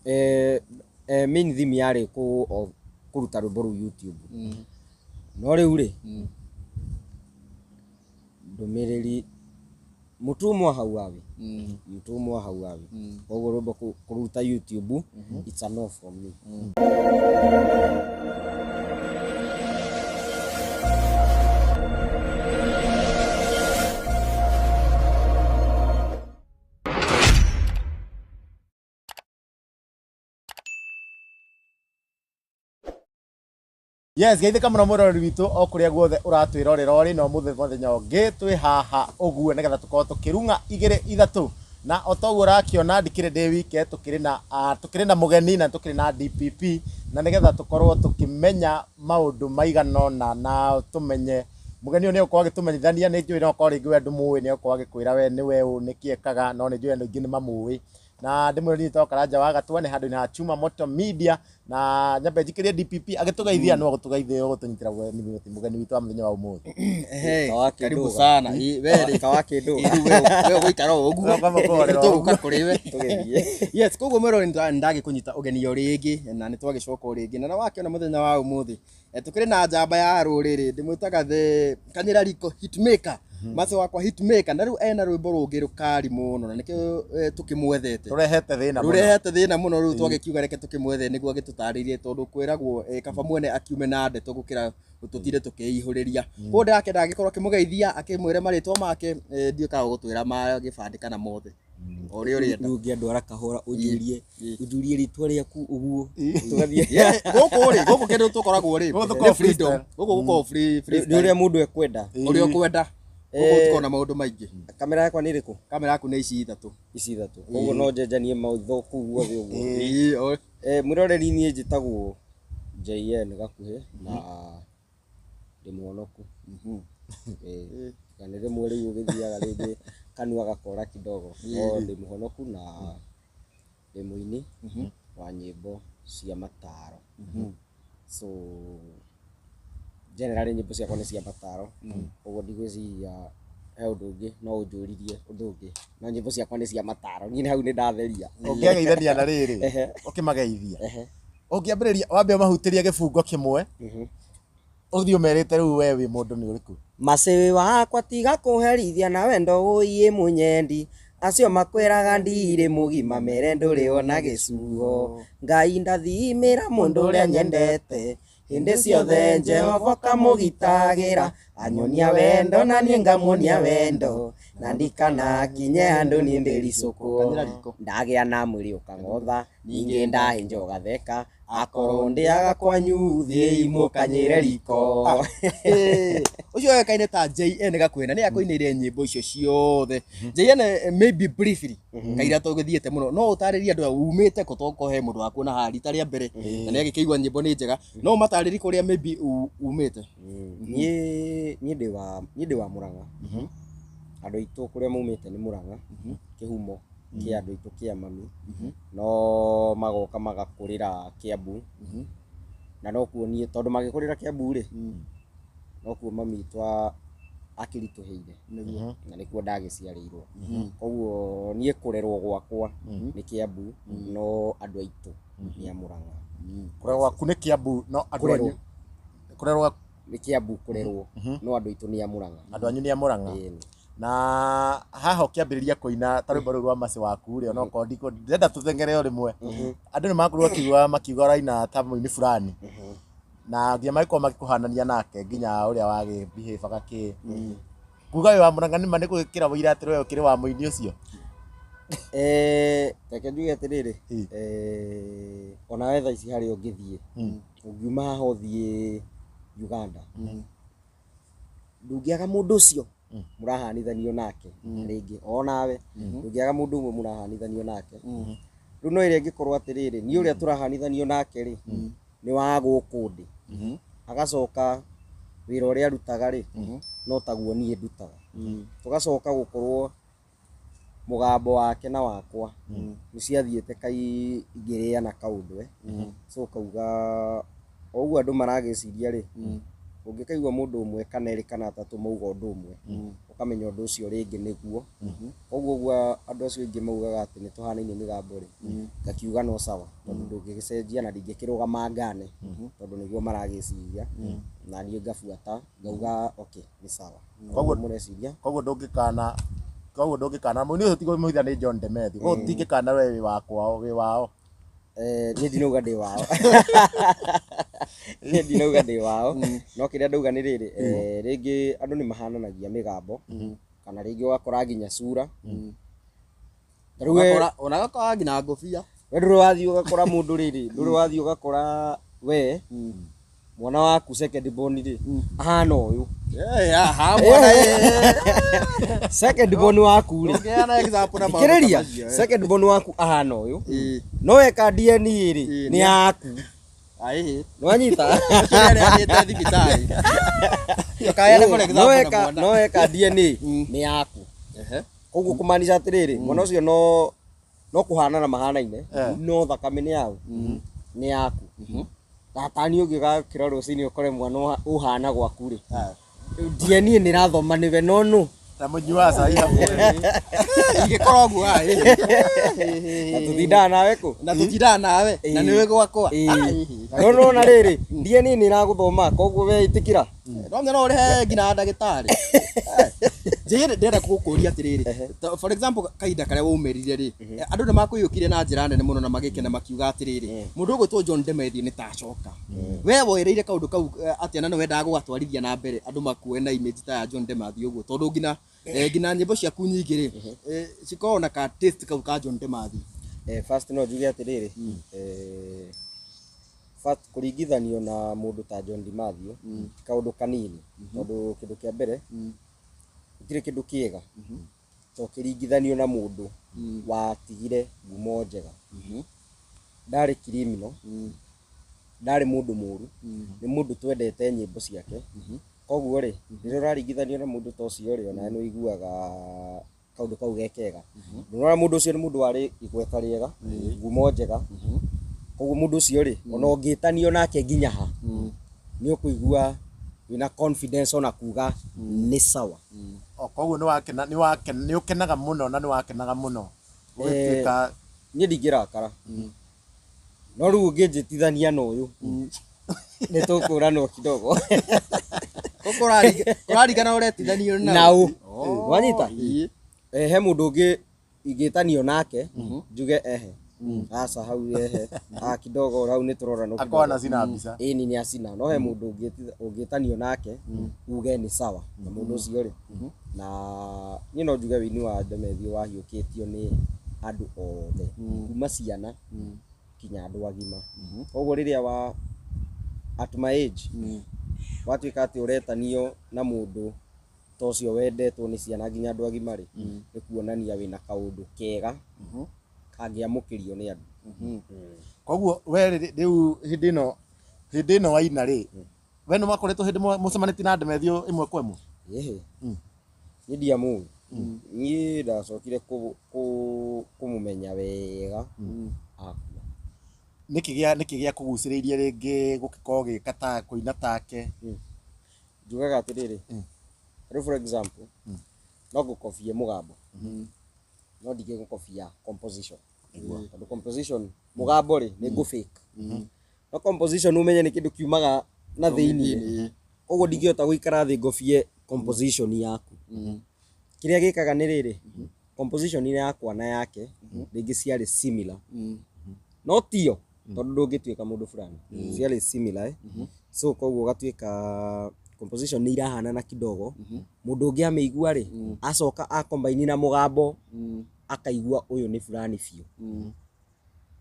Main theme yarĩ kũruta rwĩmbo rũu YouTube. No rĩu rĩ, ndũmĩrĩri mũtũmwo hauawi, mũtũmwo hauawi, koguo rwĩmbo kũruta YouTube, it's a no from me. Yes, geithĩka mũno mwĩroreri witũ o kũrĩa guothe ũratwĩrorera ũrĩ na ũmũthĩ mũthenya ũngĩ twĩ haha ũguo nĩgetha tũkorwo tũkĩrung'a igĩrĩ ithatũ. Na o ta ũguo ũrakĩona ndikĩrĩ ndĩ wike, tũkĩrĩ na tũkĩrĩ na mũgeni na tũkĩrĩ na DPP, na nĩgetha tũkorwo tũkĩmenya maũndũ maigana ũna na tũmenye mũgeni ũyũ nĩ egũkorwo agĩtũmenyithania. Nĩ njũĩ no okorwo rĩngĩ we ndũmũĩ, nĩ egũkorwo agĩkwĩra we nĩwe ũ, nĩkĩ ekaga, no nĩ njũĩ andũ aingĩ nĩ mamũĩ. Na ndĩmwĩre niĩ njĩtagwo Karanja wa Gatua, nĩ handũ-inĩ ha Chuma Moto Media. Na nyambe njikĩrie DPP agĩtũgeithia, no agũtũgeithia ũgũtũnyitĩra mũgeni witũ wa mũthenya wa ũmũthĩ. Ehe, Kawakĩndũga. karibu sana. Ĩ, we rĩ, Kawakĩndũga. ĩ, rĩu we ũgũikara o ũguo. Ũgũka kũhorera o Tũgũka kũrĩ we. Tũgĩthiĩ. Yes, koguo mwĩroreri nĩndagĩkũnyita ũgeni o rĩngĩ na nĩtwagĩcoka o rĩngĩ, na nĩwakĩona mũthenya wa ũmũthĩ. Tũkĩrĩ na njamba ya rũrĩrĩ, ndĩmwĩtaga the Kanyĩra Riko hitmaker, Mace wakwa hitmaker, na rĩu ena rwĩmbo rũngĩ rũkari mũno na nĩkĩo tũkĩmwethete. Rũrehete thĩna mũno. Rũrehete thĩna mũno, rĩu twagĩkiuga reke tũkĩmwethe nĩguo agĩtũtarĩrie, tondũ kwĩragwo kaba mwene akiume na ndeto gũkĩra tũtinde tũkĩihũrĩria. Koguo ndĩrakĩenda agĩkorwo akĩmũgeithia, akĩmwĩre marĩtwa make, ndiũĩ kana ũgũtwĩra ma gĩbandĩ kana mothe. O ũrĩa ũrenda. Rĩu ũngĩandwara kahora ũnjũrie, ũnjũrie rĩtwa rĩaku ũguo. Tũgathiĩ. Yeah, gũkũ rĩ, gũkũ kĩndũ tũkoragwo rĩ, Gũkũ nĩ tũkoragwo freedom. freestyle. Gũkũ gũkoragwo free, freestyle. Nĩ ũrĩa mũndũ ekwenda. Ũrĩa ũkwenda. Gũkũ tũkoragwo na maũndũ maingĩ. Kamera yakwa nĩ ĩrĩkũ? Kamera yaku nĩ ici ithatũ. Ici ithatũ. Koguo no njenjanie maitho kũu guothe ũguo. Ĩĩ, o. Mwĩroreri niĩ njĩtagwo JN Gakuhĩ na ndĩ mũhonoku. Na nĩ rĩmwe rĩu ũgĩthiaga rĩngĩ kanua gakora kidogo, no ndĩ mũhonoku na ndĩ mũini wa nyĩmbo cia mataro. So generally nyĩmbo ciakwa nĩ cia mataro, ũguo ndigwĩciria he ũndũ ũngĩ no ũnjũririe ũndũ ũngĩ, no nyĩmbo ciakwa nĩ cia mataro, niĩ hau nĩ ndatheria. Ũngĩageithania na rĩrĩ, ũkĩmageithia, ũngĩambĩrĩria wambe ũmahutĩrie gĩbungo kĩmwe, ũthiĩ ũmerĩte rĩu we wĩ mũndũ nĩ ũrĩkũ. Macĩwĩ wakwa tiga kũherithia na wendo ũiĩ mũnyendi, acio makwĩraga ndirĩ mũgima mere ndũrĩ ona gĩcuo, Ngai ndathimĩra mũndũ ũrĩa nyendete, hĩndĩ ciothe Jehova kamũgitagĩra, anyonia wendo na niĩ ngamuonia wendo, na ndikanakinye handũ niĩ ndĩricũkwo, ndagĩa na mwĩrĩ ũkang'otha, ningĩ ndahĩnja ũgatheka, akorwo ndĩaga kwanyu thiĩi mũkanyĩre riko. Ũcio oĩkaine ta JN Gakuhĩ na nĩye akũinĩire nyĩmbo icio ciothe. JN, maybe briefly, kaira tũgĩthiĩte mũno, no ũtarĩrie andũ aya umĩte kũ, tokorwo he mũndũ wakuona haha rita rĩa mbere na nĩ agĩkĩigua nyĩmbo nĩ njega, no ũmatarĩrie kũrĩa maybe umĩte. Niĩ ndĩ wa, niĩ ndĩ wa Mũrang'a. Andũ aitũ kũrĩa maumĩte nĩ Mũrang'a, kĩhumo kĩa andũ aitũ kĩa mami, no magoka magakũrĩra Kiambu, na nokuo niĩ tondũ magĩkũrĩra Kiambu rĩ, nokuo mami witũ akĩritũhĩire, na nĩkuo ndagĩciarĩirwo. Koguo niĩ kũrerwo gwakwa nĩ Kiambu, no andũ aitũ nĩ a Mũrang'a. Kũrerwo gwaku nĩ Kiambu, no andũ Kũrerwo. anyu kũrerwo gwaku nĩ Kiambu kũrerwo, no andũ aitũ nĩ a Mũrang'a. Andũ anyu nĩ a Mũrang'a. Ĩĩ. Na haha ũkĩambĩrĩria kũina ta rwĩmbo rũu rwa Mercy waku rĩ, onokorwo ndikũ ndĩrenda tũthengere o rĩmwe, andũ nĩ makorirwo makiuga ũraina ta mũini fulani, na nginya magĩkorwo magĩkũhanania nake nginya ũrĩa wagĩ behave kĩ kuga wĩ wa Mũrang'a, nĩma nĩ gwĩkĩra ũira atĩ we ũkĩrĩ wa mũini ũcio? Reke njuge atĩrĩrĩ, onawe thaa ici harĩa ũngĩthiĩ, ũngiuma haha ũthiĩ Uganda, ndũngĩaga mũndũ ũcio mũrahanithanio nake rĩngĩ, onawe ndũngĩaga mũndũ ũmwe mũrahanithanio nake. Rĩu no ĩrĩa ĩngĩkorwo atĩrĩrĩ, niĩ ũrĩa tũrahanithanio nake rĩ, nĩ wa gũkũ ndĩ, agacoka wĩra ũrĩa arutaga rĩ, no taguo niĩ ndutaga. Tũgacoka gũkorwo mũgambo wake na wakwa nĩ ciathiĩte kai ingĩrĩana kaũndũ, so ũkauga o ũguo andũ maragĩciria rĩ, Ũngĩkaigua mũndũ ũmwe kana erĩ kana atatũ mauga ũndũ ũmwe, ũkamenya ũndũ ũcio rĩngĩ nĩguo. Koguo ũguo andũ acio aingĩ maugaga atĩ nĩ tũhanaine mĩgambo rĩ, ngakiuga no sawa, tondũ ndũngĩgĩcenjia na ndingĩkĩrũgama ngane, tondũ nĩguo maragĩciria, na niĩ ngabuata ngauga okay nĩ sawa. Koguo- Koguo mũreciria Koguo ndũngĩkana mũini ũcio ti kũmũhitha nĩ John Demethew, koguo tũtingĩkana we wĩ wa kwao, wĩ wao. Niĩ ndinauga ndĩ wao, niĩ ndinauga ndĩ wao, no kĩrĩa ndauga nĩ rĩrĩ, rĩngĩ andũ nĩ mahananagia mĩgambo kana rĩngĩ ũgakora nginya cura. Ta rĩu we Ona gakora nginya ngũbia. We ndũrĩ wathiĩ ũgakora mũndũ rĩrĩ, ndũrĩ wathiĩ ũgakora we mwana waku second born rĩ ahana ũyũ? Haha mwana. Second born waku rĩ, Ũngĩheana example na maũndũ ta thikĩrĩria, macio, eh. second born waku ahana ũyũ, no weka DNA rĩ, nĩ yaku. Aĩhĩ. Nĩwanyita? Ũcio nĩ arĩathiĩte thibitarĩ. Ndũkaheane for no example na weka mwana. No weka DNA nĩ yaku. Koguo kũmaanisha atĩrĩrĩ, mwana ũcio no kũhanana mahanaine, no thakame nĩ yaũ? Nĩ yaku. Tatani ũngĩgakĩra rũcinĩ ũkore mwana ũhana gwaku rĩ, DNA nĩ ĩrathoma nĩwe no nũ. Na mũnyuaga cai hamwe. Ingĩkorwo ũguo aĩ. Na tũtindaga nawe kũ? Na tũtindaga nawe na nĩwe gwakwa. No nona rĩrĩ, DNA nĩ ĩragũthoma, koguo we ĩtĩkĩra. No nyona ũrĩhe nginya ndagĩtarĩ. Njĩrĩ ndĩrenda gũkũria atĩrĩrĩ, for example, kahinda karĩa waumĩrire rĩ, andũ nĩ makũiyũkire na njĩra nene mũno na magĩkena makiuga atĩrĩrĩ, mũndũ ũgwĩtwo John Demethew nĩ tacoka. We woereire kaũndũ kau atĩa, na nĩ wendaga gũgatwarithia na mbere andũ makuoe na image ta ya John Demethew ũguo, tondũ nginya nyĩmbo ciaku nyingĩ rĩ, cikoragwo na ka taste kau ka John Demethew? First no njuge atĩrĩrĩ, first kũringithanio na mũndũ ta John DiMathew ti kaũndũ kanini, tondũ kĩndũ kĩa mbere gũtirĩ kĩndũ kĩega to kĩringithanio na mũndũ watigire ngumo njega. Ndarĩ criminal, ndarĩ mũndũ mũru, nĩ mũndũ twendete nyĩmbo ciake. Koguo rĩ, rĩrĩa ũraringithanio na mũndũ ta ũcio rĩ, onawe nĩ ũiguaga kaũndũ kau ge kega. Ndũrona mũndũ ũcio nĩ mũndũ warĩ igweta rĩega, ngumo njega. Koguo mũndũ ũcio rĩ, ona ũngĩtanio nake nginya ha, nĩ ũkũigua wĩna confidence ona kuga nĩ sawa. O koguo nĩ wakena, nĩ ũkenaga mũno na nĩ wakenaga mũno gũgĩtuĩka. Niĩ ndingĩrakara, no rĩu ũngĩnjĩtithania na ũyũ nĩ tũkũranwo kidogo. Kũraringana ũretithanio na ũ, wanyita? He mũndũ ũngĩ ingĩtanio nake njuge ehe, aca hau, ehe, ah, kidogo hau nĩ tũroranwo. Akorwo na cina mbica. Ĩni nĩ acina, no he mũndũ ũngĩtanio nake uge nĩ sawa na mũndũ ũcio rĩ. Na niĩ no njuge wĩini wa Demethew wahiũkĩtio nĩ andũ othe kuma ciana kinya andũ agima. Koguo rĩrĩa wa at my age watuĩka atĩ ũretanio na mũndũ ta ũcio wendetwo nĩ ciana nginya andũ agima rĩ, nĩ kuonania wĩna kaũndũ kega kangĩamũkĩrio nĩ andũ. Koguo we rĩu hĩndĩ ĩno waina rĩ, we nĩ mwakoretwo hĩndĩ mũcemanĩtie na Demethew ĩmwe kwa ĩmwe? Ĩhĩ, niĩ ndiamũĩ. Niĩ ndacokire kũmũmenya wega akua. Nĩkĩ gĩa kũgucĩrĩirie rĩngĩ gũgĩkorwo ũgĩka ta kũina take? Njugaga atĩrĩrĩ, rĩu for example no ngũkobie mũgambo, no ndingĩgũkobia composition, tondũ composition, mũgambo rĩ, nĩ ngũ fake, no composition ũmenye nĩ kĩndũ kiumaga na thĩiniĩ. Koguo ndingĩhota gũikara thĩ ngobie composition yaku. Kĩrĩa gĩkaga nĩ rĩrĩ, composition yakwa na yake rĩngĩ ciarĩ similar, no tio tondũ ndũngĩtuĩka mũndũ fulani, ciarĩ similar, eh? So koguo ũgatuĩka composition nĩ irahanana kidogo. Mũndũ ũngĩ amĩigua rĩ, acoka akombaini na mũgambo, akaigua ũyũ nĩ fulani biũ.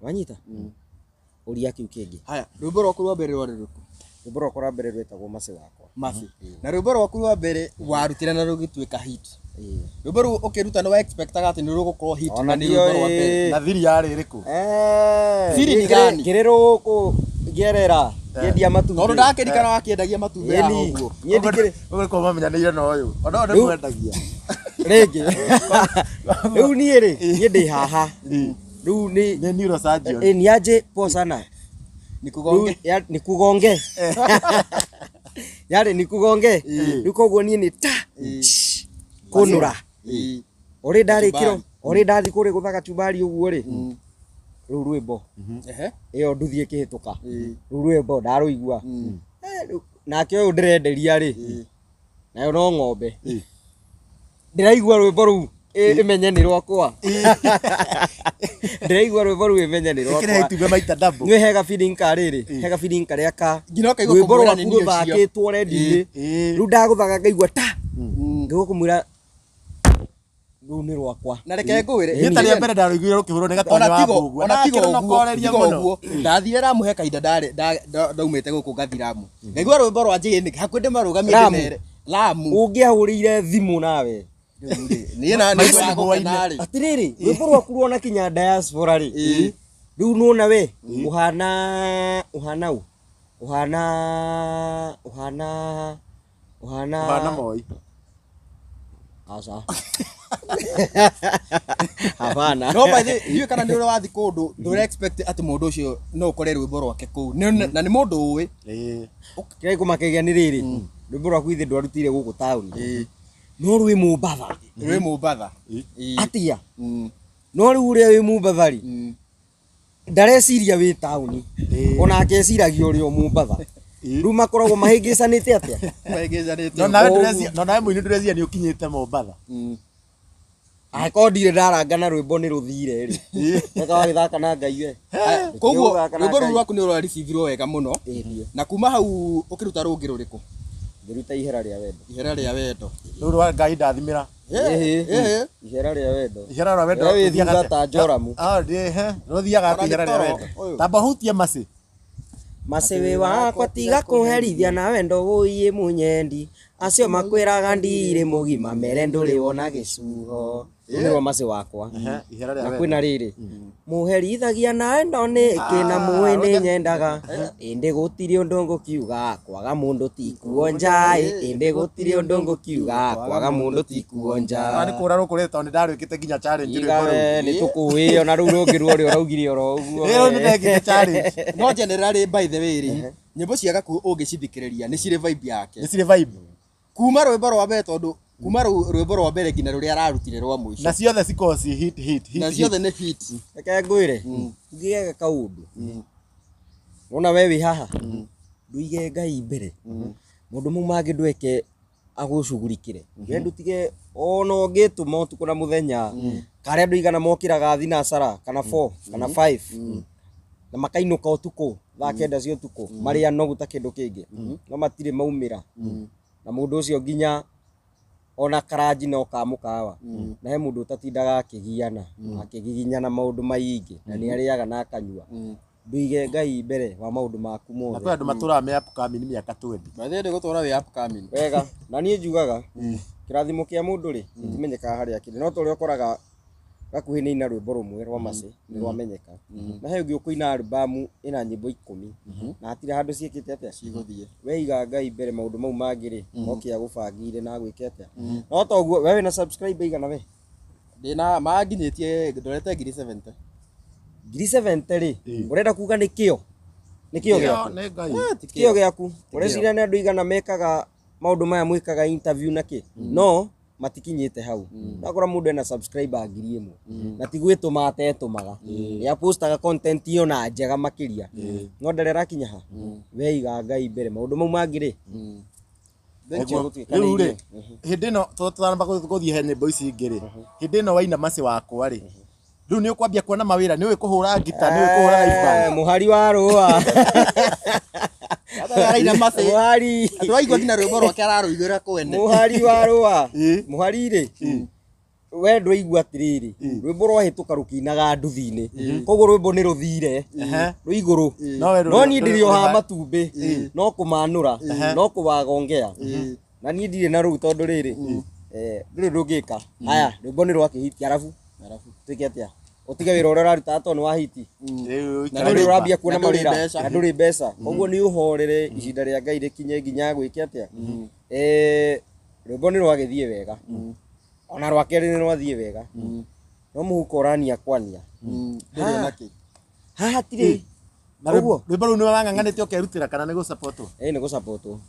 Wanyita ũria kĩu kĩngĩ? Haya, rwĩmbo rwaku rwa mbere rwarĩ rũrĩkũ? Rwĩmbo rwakwa rwa mbere rwĩtagwo Macĩ Wakwa. Masi. Na rwĩmbo rwaku rwa mbere warutire na rũgĩtuĩka hit. Rwĩmbo rũu ũkĩruta nĩ wa expectaga atĩ nĩ rũgũkorwo hit Ona na nĩ rwĩmbo rwa mbere? ndiũĩ. Na thiri yarĩ ĩrĩkũ? Siri ni gani? Ngĩrĩ rũkũ ngĩerera ngĩendia matumbĩ. Tondũ ndakĩrikana wakĩendagia matumbĩ haha Ĩni, ũguo. niĩ ndikĩrĩ Ũgũkorwo mamenyanĩire na ũyũ ona ũyũ nĩ Rĩu- mwendagia. Rĩngĩ rĩu niĩ rĩ, niĩ ndĩ haha rĩu nĩ Nĩ neurosurgeon. Ĩ, niaje, poa sana. Nikugonge. Rĩu, nikugonge. Yarĩ nikugonge. Rĩu koguo niĩ nĩ ta shh, kũnũra. Ũrĩ ndarĩkĩrwo, ũrĩ ndathi kũrĩ gũtha gachumbari ũguo rĩ. Rĩu rwĩmbo Ehe. ĩyo nduthi ĩkĩhĩtũka. Rĩu rwĩmbo ndarũigua. Rĩu nake ũyũ ndĩrenderia rĩ, nayo no ng'ombe. Ndĩraigua rwĩmbo rũu ĩmenye nĩ rwakwa. Ndĩraigua rwĩmbo rũu ĩmenye nĩ Ĩkĩrehe rwakwa. itumbĩ maita double. Nĩ hega feeling ka rĩrĩ, hega feeling karĩa ka Nginya ũkaigua rwĩmbo kũmwĩra rwaku nĩ niĩ ũcio. rũthakĩtwo redio-inĩ. Rĩu ndagũthaka ngaigua ta ngaigua kũmwĩra rũu nĩ rwakwa. Na reke ngwĩre. Niĩ ta rĩa mbere ndarũiguire rũkĩhũrwo nĩ Gatonyo Ona wa tigo, Mbũgua. ona tigo ũguo, Ndakĩrũnokoreria tigo mũno. ũguo. Ndathire Ramu he kahinda ndarĩ ndaumĩte gũkũ ngathi Ramu. Ngaigua rwĩmbo rwa JN hakuhĩ ndĩmarũgamie Ramu? ndĩmere. Lamu. Ũngĩahũrĩire thimũ nawe. Niĩ na nĩ Maitũ wa gũkena rĩ. Atĩrĩrĩ, rwĩmbo rwaku ruona kinya diaspora rĩ. Rĩu nĩwona we ũhana ũhana ũ? Ũhana ũhana ũhana Ũhana Moi. Aca. Hapana. No by the ndiũĩ kana nĩ ũrĩa wathi kũndũ ndũra expect atĩ mũndũ ũcio no ũkore rwĩmbo rwake kũu. Na nĩ mũndũ ũĩ. Kĩrĩa gĩkũmakegia nĩ rĩrĩ, rwĩmbo rwaku ithe ndwarutire gũkũ taũni. No rwĩ Mombatha. Rwĩ Mombatha. Atia. No rĩu ũrĩa wĩ Mombatha rĩ, ndareciria wĩ taũni. Onake eciragia ũrĩ o Mombatha. Rĩu makoragwo mahĩngĩcanĩte atĩa? Mahĩngĩcanĩte. No nawe ndũrecia, no nawe mũini ndũrecia nĩ ũkinyĩte Mombatha. Angĩkorwo ndirĩ ndaranga na rwĩmbo nĩ rũthire rĩ. Reka wagĩthaka na Ngai we. Koguo Ũgũthaka na rwĩmbo rũu Ngai. rwaku nĩ rũrareceivirwo wega mũno. Ĩĩ. Na kuma hau ũkĩruta rũngĩ rũrĩkũ? Ngĩruta ihera rĩa wendo. Ihera rĩa wendo. Rũu rwa Ngai ndathimĩra. Ĩhĩ. Ihera rĩa wendo. Ihera rĩa wendo. We wĩ rũthiaga thutha atĩa? ta Joramu. Ah, ndĩ, rũthiaga atĩa ihera rĩa wendo? Ũyũ. Tamba hutie macĩ. Macĩwĩ wakwa tiga kũherithia na wendo wũiĩ mũnyendi acio makwĩraga ndirĩ mũgima mere ndũrĩ wona gĩcuho. Rũu nĩrwo macĩ wakwa. Ihera rĩa Na wendo. kwĩna rĩrĩ, mũherithagia na wendo nĩkĩ na mũĩ nĩ nyendaga ĩndĩ gũtirĩ ũndũ ngũkiuga kwaga mũndũ ti kuonja ĩndĩ gũtirĩ ũndũ ngũkiuga kwaga mũndũ ti kuonja. Ah, nĩ kũra rũkũrĩte tondũ nĩ ndarwĩkĩte nginya challenge Iga rwĩmbo rũu. we nĩ tũkũĩ ona rũu rũngĩ ruo ũraugire oro ũguo. Ĩĩ, rũu nĩ ndekĩte challenge. No generally by the way rĩ, nyĩmbo cia Gakuũ ũngĩcithikĩrĩria nĩ cirĩ vibe yake. Nĩ cirĩ vibe. Kuma rwĩmbo rwa mbere tondũ kuma rwĩmbo rwa mbere nginya rũrĩa ararutire rwa mũico. Na ciothe cikoragwo ci hit hit hit. Na ciothe nĩ hit. Reke ngwĩre, ngĩgeka kaũndũ. Wona we wĩ haha, ndũige Ngai mbere. Maũndũ mau mangĩ ndweke agũcugurikĩre. We ndũtige ona ũngĩtũma ũtukũ na mũthenya, karĩa andũ igana mokĩraga thinacara kana 4 kana 5 na makainũka ũtukũ thaa kenda cia ũtukũ marĩ anogu ta kĩndũ kĩngĩ, no matirĩ maumĩra. Na mũndũ ũcio nginya ona karanji no ka mũkawa. Na he mũndũ ũtatindaga akĩgiana, akĩgiginyana maũndũ maingĩ, na nĩ arĩaga na akanyua. Ndũige Ngai mbere wa maũndũ maku Na mothe. kwĩ andũ matũraga me upcoming mĩaka 20. By the way ndĩgũtũra wĩ upcoming. Wega, na niĩ njugaga kĩrathimo kĩa mũndũ rĩ, gĩtimenyekaga harĩa kĩrĩ. No ta ũrĩa ũkoraga gakuhĩ nĩ ina rwĩmbo rũmwe rwa macĩ nĩ rwamenyeka. Na he ũngĩ ũkũina albamu ĩna nyĩmbo 10 na hatirĩ handũ ciĩkĩte atĩa. Cigũthiĩ. Weiga Ngai mbere maũndũ mau mangĩ rĩ, oke agũbangĩire na agwĩke atĩa. No ta ũguo we wĩna subscribe igana we? Ndĩna manginyĩtie ndorete ngiri 70. Ngiri 70 rĩ, ũrenda kuga nĩ kĩo? Nĩ kĩo gĩaku? Nĩ Ngai. Kĩo gĩaku. Ũreciria nĩ andũ igana mekaga maũndũ maya mwĩkaga interview na kĩ? No matikinyĩte hau. Ũgakora mũndũ ena subscriber 1000 na ti gwĩtũma atetũmaga. Nĩ apostaga content ĩyo na njega makĩria. No ndarĩ arakinya ha? Weiga Ngai mbere maũndũ mau mangĩ rĩ. Rĩu rĩ, hĩndĩ ĩno tũtanamba gũthiĩ he nyĩmbo ici ingĩ rĩ, hĩndĩ ĩno waina macĩ wakwa rĩ, rĩu nĩ ũkwambia kuona mawĩra, nĩ ũĩ kũhũra ngita, nĩ ũĩ kũhũra live band. Mũhari wa rũa. Araina macĩ. Mũhari. Andũ aigua nginya rwĩmbo rwake ararũiguĩra kwene. Mũhari wa rũa. Mũhari rĩ, we ndwaigua atĩrĩrĩ, rwĩmbo rwahĩtũka rũkĩinaga nduthi-inĩ. Koguo rwĩmbo nĩ rũthire rwĩ igũrũ. No we No niĩ ndĩrĩ o haha rũrĩ- matumbĩ, no kũmanũra, no kũwagongea. Na niĩ ndirĩ na rũu tondũ rĩrĩ, ndũrĩ ũndũ ũngĩka. Haya, rwĩmbo nĩ rwakĩhiti arabu twĩke atĩa? Ũtige wĩra ũrĩa ũraruta tondũ nĩ wahiti. Rĩu Na ndũrĩ ũrambia kuona Na ndũrĩ mawĩra mbeca. na ndũrĩ mbeca. Koguo nĩ ũhorere ihinda rĩa Ngai rĩkinye nginya gwĩke atĩa. Rwĩmbo nĩ rwagĩthiĩ wega. Ona rwa kerĩ nĩ rwathiĩ wega. No mũhuko ũrania kwania. Ndũrĩ ona kĩ. Haha hatirĩ. Na Ũguo. rwĩmbo rũu nĩ wang'ang'anĩte ũkerutĩra kana nĩ gũsapotwo? Ĩ nĩ gũsapotwo.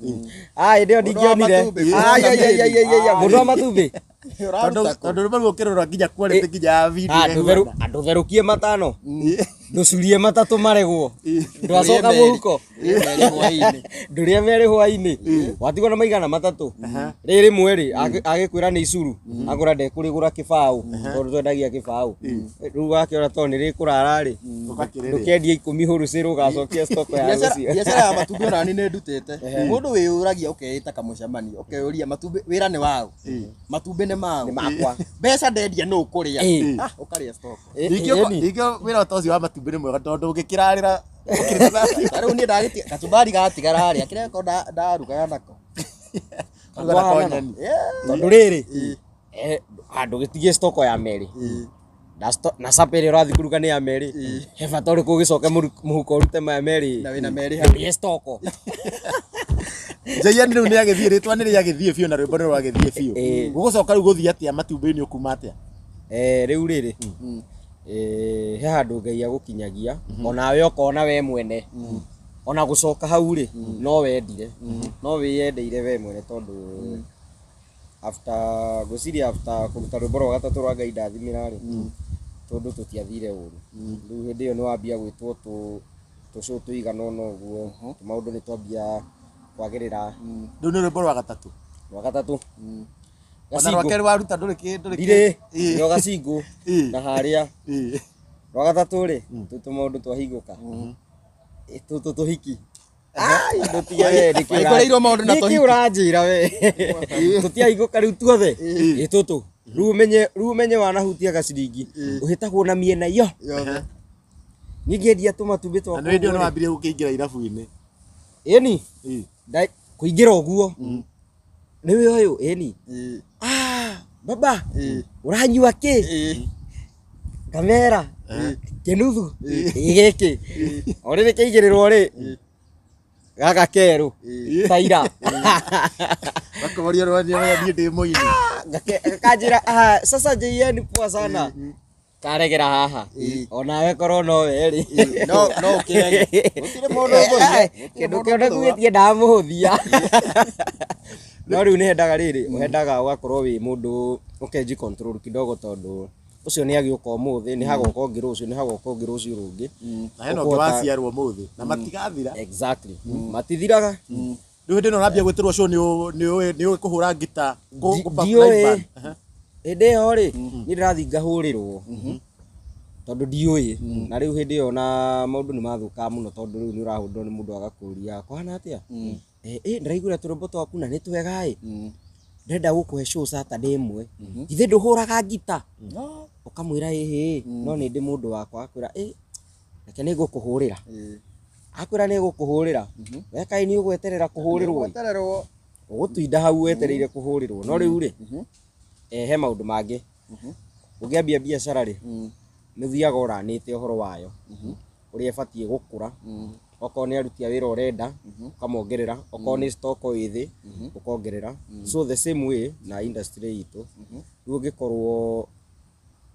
Ah, hĩndĩ ĩyo Mũndũ wa ndingĩonire. matumbĩ. Ai, ai, ai, ai, ai, ai, mũndũ wa matumbĩ. Tondũ Ũraruta kũ? tondũ rwĩmbo rũu ũkĩrora nginya quality nginya ya video Ah, ĩhuana. ndũtherũkie matano. Ndũcurie matatũ maregwo. Ndwacoka Ndũrĩe merĩ. mũhuko. Ndũrĩe merĩ hwaĩ-inĩ. Ndũrĩe merĩ hwaĩ-inĩ. Watigwo na maigana matatũ. Rĩrĩ rĩmwe rĩ, agĩkwĩra nĩ icuru. Agũra ndekũrĩgũra kĩbaũ. Tondũ twendagia kĩbaũ. Rĩu wakĩona tondũ nĩ rĩkũrara rĩ. Ũgakĩrĩrĩa. Ndũkendie ikũmi hũrũcĩrũ ũgacokia stock ya Biacara rũciũ. biacara ya matumbĩ ona niĩ nĩ ndutĩte. Mũndũ wĩyũragia ũkeĩta kamũcemanio ũkeyũria matumbĩ wĩra nĩ waũ? Matumbĩ nĩ maũ? Nĩ makwa. Mbeca ndendia nũ ũkũrĩa? Ĩ. Ah, ũkarĩa stock. Ningĩ Ĩni. ningĩ wĩra ta ũcio wa matumbĩ nĩ mwega tondũ ũngĩkĩrarĩra ũkĩrĩra Ta rĩu niĩ ndagĩtia kachumbari gatigara harĩa kĩrĩa ko ndarugaga nako. Ruga nako nyeni. Tondũ rĩrĩ, ndũgĩtigie stoko ya merĩ. Na sapa ĩrĩa ũrathiĩ kũruga nĩ ya merĩ. He bata ũrĩkũ ũgĩcoke mũhuko ũrute maya merĩ? Na wĩna merĩ hau. Ndũrĩe stoko. JN rĩu nĩ agĩthiĩ rĩtwa nĩ rĩagĩthiĩ biũ na rwĩmbo nĩ rwagĩthiĩ biũ. Ĩ. Gũgũcoka rĩu gũthiĩ atĩa matumbĩ-inĩ ũkuma atĩa? Rĩu rĩrĩ, he handũ Ngai agũkinyagia onawe ũkona we mwene ona gũcoka hau rĩ no wendire no wĩyendeire we mwene tondũ after ngwĩciria after kũruta rwĩmbo rwa gatatũ rwa Ngai ndathimĩra rĩ tondũ tũtiathire ũru rĩu hĩndĩ ĩyo nĩ wambia gwĩtwo tũcũ tũigana ũna ũguo maũndũ nĩ twambia kwagĩrĩra. Rĩu nĩ rwĩmbo rwa gatatũ. Rwa gatatũ. Ona rwa Gacingũ. kerĩ waruta ndũrĩ ndũrĩ Ndirĩ Ĩ. nĩ gacingũ Ĩ. na harĩa Ĩ. rwa gatatũ rĩ tũtũ maũndũ twahingũka tũtũ tũhiki. Ai, ndũtige we, nĩkĩ Waikoreirwo maũndũ na nĩkĩ tũhiki. ũranjĩra we tũtiahingũka rĩu tuothe ĩ tũtũ rĩu ũmenye rĩu ũmenye wanahutia gaciringi ũhĩtagwo na mĩena yo. Yothe. Niĩ ngĩendia tũmatumbĩ Na twakwa nĩ hĩndĩ ĩyo ũguo nĩ rĩ. wambirie gũkĩingĩra irabu-inĩ. Ĩni Ĩ. Kũingĩra ũguo nĩwe ũyũ ĩni. Ĩ. Ah, baba Ĩ. ũranyua kĩ? Ĩ. Ngamera kĩnuthu ĩ gĩkĩ o rĩrĩ kĩaigĩrĩrwo rĩ gaka kerũ taira. Makoria rwa niĩ ndĩ mũini. Gakanjĩra ah, sasa JN poa sana karegera haha onawe korwo no we rĩ No no ũkĩrege. Gũtirĩ mũndũ ũngũthia. kĩndũ kĩo ndakuĩtie ndamũhũthia no rĩu nĩ hendaga rĩrĩ ũhendaga ũgakorwo wĩ mũndũ ũkenji control kidogo tondũ ũcio nĩ agĩũka ũmũthĩ nĩ hagoka ũngĩ rũciũ nĩ hagoka ũngĩ rũciũ rũngĩ. Na hena ũngĩ waciarwo ũmũthĩ na matigathira. Exactly, matithiraga. Rĩu hĩndĩ ĩno ũrambia gwĩtĩrwo show nĩ ũĩ kũhũra ngita Ndiũĩ. live band. Aha. Hĩndĩ ĩyo rĩ niĩ ndĩrathiĩ ngahũrĩrwo tondũ ndiũĩ na rĩu hĩndĩ ĩyo na maũndũ nĩ mathũkaga mũno tondũ rĩu nĩ ũrahũrĩrwo nĩ mũndũ agakũria kũhana atĩa ndĩraiguire tũrwĩmbo twaku na nĩ twega ĩ ndĩrenda gũkũhe show Saturday ĩmwe githĩ ndũhũraga ngita ũkamwĩra ĩhĩ no nĩ ndĩ mũndũ wakwa akwĩra ĩ reke nĩ ngũkũhũrĩra akwĩra nĩ ngũkũhũrĩra we kaĩ nĩ ũgweterera kũhũrĩrwo ĩ Gwetererwo. ũgũtinda hau wetereire kũhũrĩrwo no rĩu rĩ he maũndũ mangĩ ũngĩambia biacara rĩ nĩ ũthiaga ũranĩte ũhoro wayo ũrĩa ĩbatiĩ gũkũra okorwo nĩ aruti a wĩra ũrenda ũkamongerera okorwo nĩ stock ĩ thĩ ũkongerera so the same way na industry itũ rĩu ũngĩkorwo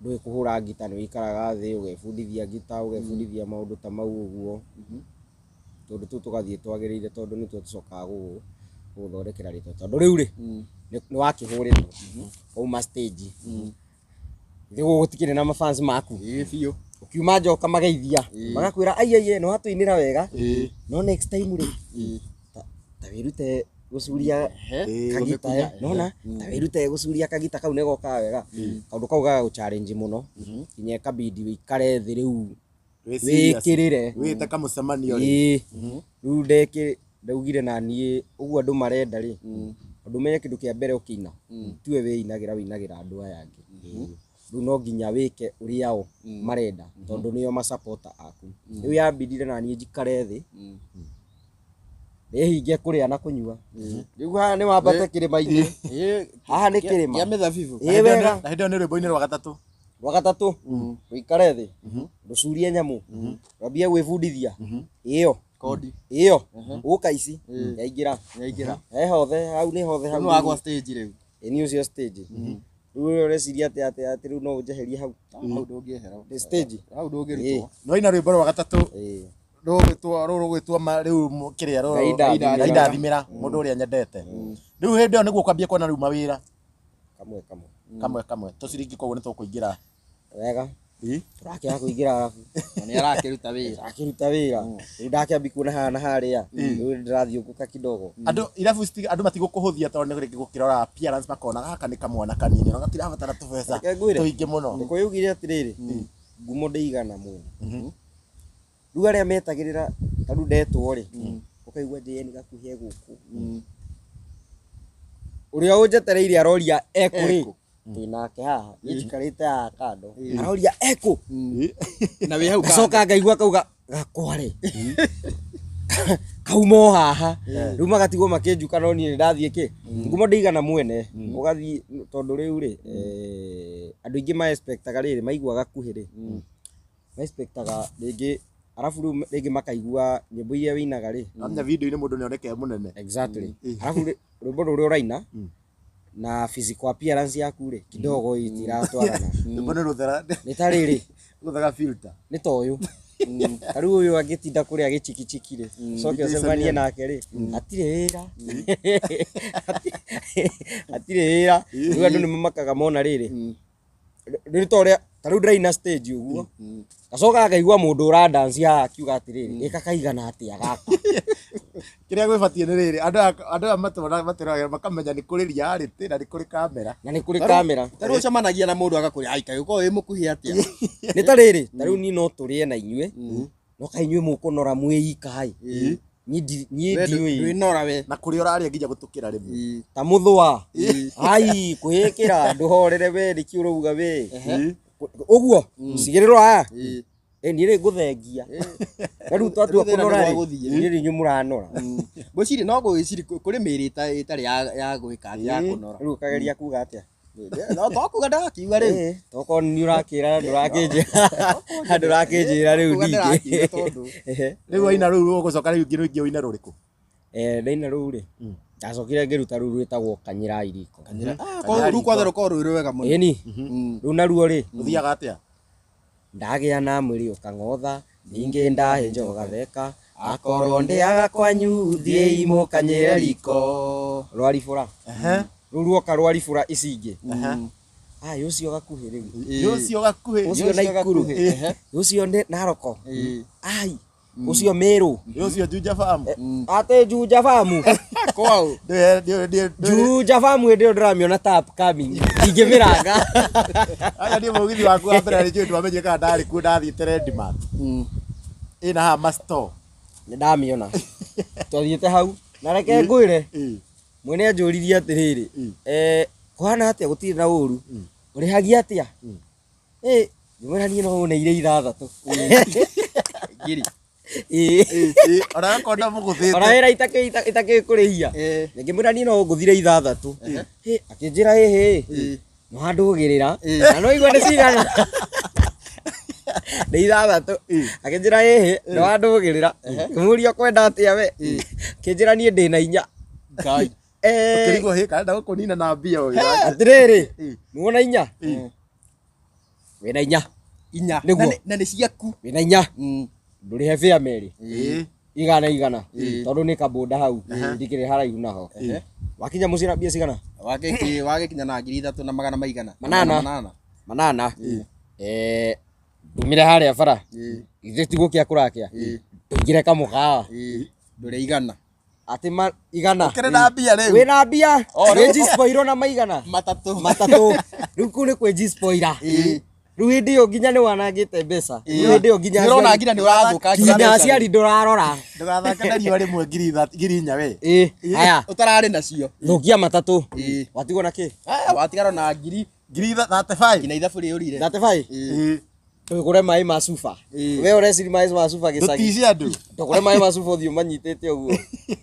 ndũĩ kũhũra ngita nĩ ũikaraga thĩ ũgebundithia ngita ũgebundithia maũndũ ta mau ũguo tũndũ tũu tũgathiĩ twagĩrĩire tondũ nĩtuo tũcokaga gũgũthondekera rĩtwa tondũ rĩu rĩ nĩ wakĩhũrĩrwo wauma stage githĩ gũtikĩrĩ na mafans maku Ĩ biũ. ũkiuma nja ũkamageithia magakwĩra ai ai nĩ watũinĩra wega no next time rĩ ta wĩrute gũcuria kagita nona ta wĩrute gũcuria kagita kau nĩgokaga wega kaũndũ kau gagagũ challenge mũno nginya ĩkabidi wĩikare thĩ rĩu Wĩ serious. wĩkĩrĩre Wĩte kamũcemanio rĩ. ĩĩ rĩu ndekĩ ndaugire na niĩ ũguo andũ marenda rĩ ũndũ ũmenye kĩndũ kĩa mbere ũkĩina tiwe wĩinagĩra wĩinagĩra andũ aya angĩ rĩu no nginya wĩke ũrĩa o marenda tondũ nĩo masapota aku rĩu yambindire na niĩ njikare thĩ ndĩhinge kũrĩa na kũnyua rĩu haha nĩ wambate kĩrĩma-inĩ haha nĩ kĩrĩma Kĩa mĩthabibũ. Ĩĩ wega Na hĩndĩ ĩyo nĩ rwĩmbo-inĩ rwa gatatũ. Rwa gatatũ ũikare thĩ ndũcurie nyamũ wambie gwĩbundithia ĩyo Kodi. ĩyo ũka ici yaingĩra Yaingĩra. he hothe hau nĩ hothe hau Rĩu wagwa stage rĩu. ĩ nĩ ũcio stage rĩu ũreciria atĩ atĩ atĩ rĩu no ũnjeherie hau Hau ndũngĩehera. Nĩ stage Hau ndũngĩrutwo. No ina rwĩmbo rwa gatatũ ĩĩ. Rũgwĩtwo rũgwĩtwo rĩu kĩrĩa Ngai ndathimĩra. Ngai ndathimĩra mũndũ ũrĩa nyendete. Rĩu hĩndĩ ĩyo nĩguo kwambia kuona rĩu mawĩra Kamwe kamwe. Kamwe kamwe tũciringi koguo nĩ tũkũingĩra. Wega. Tũrakĩaga kũingĩra arabu. Na nĩ arakĩruta wĩra. Akĩruta wĩra. Rĩu ndakĩambi kuona haha na harĩa. Rĩu ndĩrathiũngũka kidogo. Andũ irabu andũ matigũkũhũthia tondũ nĩ rĩngĩ gũkĩrora appearance makona gaka nĩ kamwana kanini na gatirabatara tũbeca Reke ngwĩre. tũingĩ mũno. Gĩkũyũ ugire atĩrĩrĩ, ngumo ndĩigana mwene. Rĩu arĩa metagĩrĩra ta rĩu ndetwo rĩ, ũkaigua JN gakuhĩ gũkũ. Ũrĩa ũnjetereire aroria ekũ rĩ, twĩ nake haha, niĩ njikarĩte haha kando, aroria ekũ. Na wĩ hau kando. Ngacoka ngaigua kauga gakware. Kauma o haha. Rĩu magatigwo makĩnjuka no niĩ nĩndathiĩ kĩ. Ngumo ndĩigana mwene. Ũgathiĩ tondũ rĩu rĩ, andũ aingĩ ma expectaga rĩrĩ maigua gakuhĩ rĩ, ma expectaga rĩngĩ arabu rĩu rĩngĩ makaigua nyĩmbo iria wĩinaga rĩ. Amenya video-inĩ mũndũ nĩoneke e mũnene. Exactly. Arabu rwĩmbo rũrĩa ũraina na physical appearance yaku rĩ kidogo itiratwarana. Rwĩmbo nĩ rũthera Nĩ ta rĩrĩ, rũthera filter. Nĩ ta ũyũ. Ta rĩu ũyũ angĩtinda kũrĩa gĩchikichiki rĩ, ũcoke ũcemanie nake rĩ, hatirĩ wĩra. Hatirĩ wĩra. Rĩu andũ nĩ mamakaga mona rĩrĩ. Nĩ ta ũrĩa ta rĩu ndĩraina stage ũguo. Ngacoka ngaigua mũndũ ũra dance haha akiuga atĩrĩrĩ, gĩka kaigana atĩa gaka. Kĩrĩa gwĩbatiĩ nĩ rĩrĩ andũ aya matũraga matũraga makamenya nĩ kũrĩ reality na nĩ kũrĩ kamera. Na nĩ kũrĩ kamera. Ta rĩu ũcemanagia na mũndũ agakũria ai kaĩ ũkoragwo wĩ mũkuhĩ atĩa. Nĩ ta rĩrĩ, ta rĩu niĩ no tũrĩe na inyuĩ, no kaĩ inyuĩ mũkũnora mwĩ ika ĩ. Niĩ We ndiũĩ. ndwĩnora we. Na kũrĩa ũrarĩa nginya gũtũkĩra rĩmwe. Ta mũthũa. Ai, kwĩĩkĩra ndũhorere we nĩkĩ ũrauga we. Ũguo, cigĩrĩrwo aya. Niĩ rĩ ngũthengia. Na rĩu twatua Rĩu thĩna nĩ kũnora rĩ, gwa gũthiĩ. niĩ rĩ inyuĩ mũranora. Ngwĩciria no ngwĩciria kũrĩ mĩĩrĩ ĩtarĩ ya gwĩka atĩ ya kũnora. Rĩu ũkageria kuga atĩa? No tokuga ndĩrakiuga rĩu. Tokorwo nĩ ũrakĩra ndũrakĩnjĩra. Ndũrakĩnjĩra rĩu Tokuga ndĩrakiuga ningĩ. tondũ. Rĩu waina rũu ũgũcoka rĩu rũingĩ ũine rũrĩkũ? Ndaina rũu rĩ, ndacokire ngĩruta rũu rwĩtagwo Kanyĩra Iriko. Ah, koguo rũu kwatha rũkoragwo rwĩ rwega mũno. Ĩni, rũu naruo rĩ, Rũthiaga atĩa? Ndagĩa na mwĩrĩ ũkang'otha, ningĩ ndahĩnja ũgatheka, akorwo ndĩaga kwanyu thiĩi mũkanyĩre riko. Rwaribũra. Rũu ruoka rwaribũra ici ingĩ. Ai, ũcio gakuhĩ rĩu. Nĩ ũcio gakuhĩ. Ũcio Naikuru. Ũcio nĩ Naroko. Ai, ũcio Meru. Nĩ ũcio Juja Farm. Atĩ Juja Farm. Kwao. Juja Farm hĩndĩ ĩyo ndĩramĩona ta upcoming. Ingĩmĩranga. Aya niĩ mũgithi waku wa mbere nĩ njũĩ ndwamenyire kana ndarĩ kuo ndathiĩte Redmart. Ĩna haha ma store. Nĩ ndamĩona. Twathiĩte hau. Na reke ngwĩre. Mwene anjũririe atĩrĩrĩ, kũhana atĩa gũtirĩ na ũru? Ũrĩhagia atĩa? Ngĩmwĩra niĩ no ũneire 6. Ngiri. Ĩĩ. Ona akorwo ndamũgũthĩte. Ona wĩra itakĩũĩ kũrĩhia. Ngĩmwĩra niĩ no ũngũthire 6. Akĩnjĩra ĩhĩ. No handũgĩrĩra. Na no igua nĩ cigana. Nĩ 6. Akĩnjĩra ĩhĩ, no handũgĩrĩra. Ngĩmũria ũkwenda atĩa we? Akĩnjĩra niĩ ndĩna 4. Ngai. Ũkĩrigwo hĩ kana ndagũkũnina na mbia ũyũ. Atĩrĩrĩ, nĩwona 4? Wĩna 4. 4. Nĩguo. Na nĩ ciaku. Wĩna 4. Ndũrĩhe bĩa merĩ. Igana igana. Tondũ nĩ kabũnda hau. Ndikĩrĩ haraihu naho. Wakinya mũciĩ na mbia cigana? Wagĩkinya na 3,000 na magana maigana. Manana. Manana. Manana. Ndumire harĩa bara. Ithuĩ ti gũkĩa kũrakĩa. Tũingĩre kamũkawa. Ndũrĩ igana. Atĩ igana. Ũkĩrĩ na mbia rĩu. Wĩna mbia. Wĩ na maigana. Matatũ. Matatũ. Rĩu kũu nĩ kwĩ G-spoiler. Rĩu hĩndĩ ĩyo nginya nĩ wanangĩte mbeca. Rĩu hĩndĩ ĩyo nginya Nĩ ũrona nginya nĩ ũrathũkangia nginya mbeca. aciari ndũrarora. Ndũgathake na riũa rĩmwe 4,000 we. Haya. Ũtararĩ nacio. Thũkia matatũ. Watigwo na kĩ? Watigara na ngiri. 35,000. Nginya ithabu rĩũrire. 35? Tũgũre maĩ ma cuba. We ũreciri maĩ ma cuba gĩcagi. Ndũticie andũ. Ndũgũre maĩ ma cuba ũthiĩ ũmanyitĩte ũguo.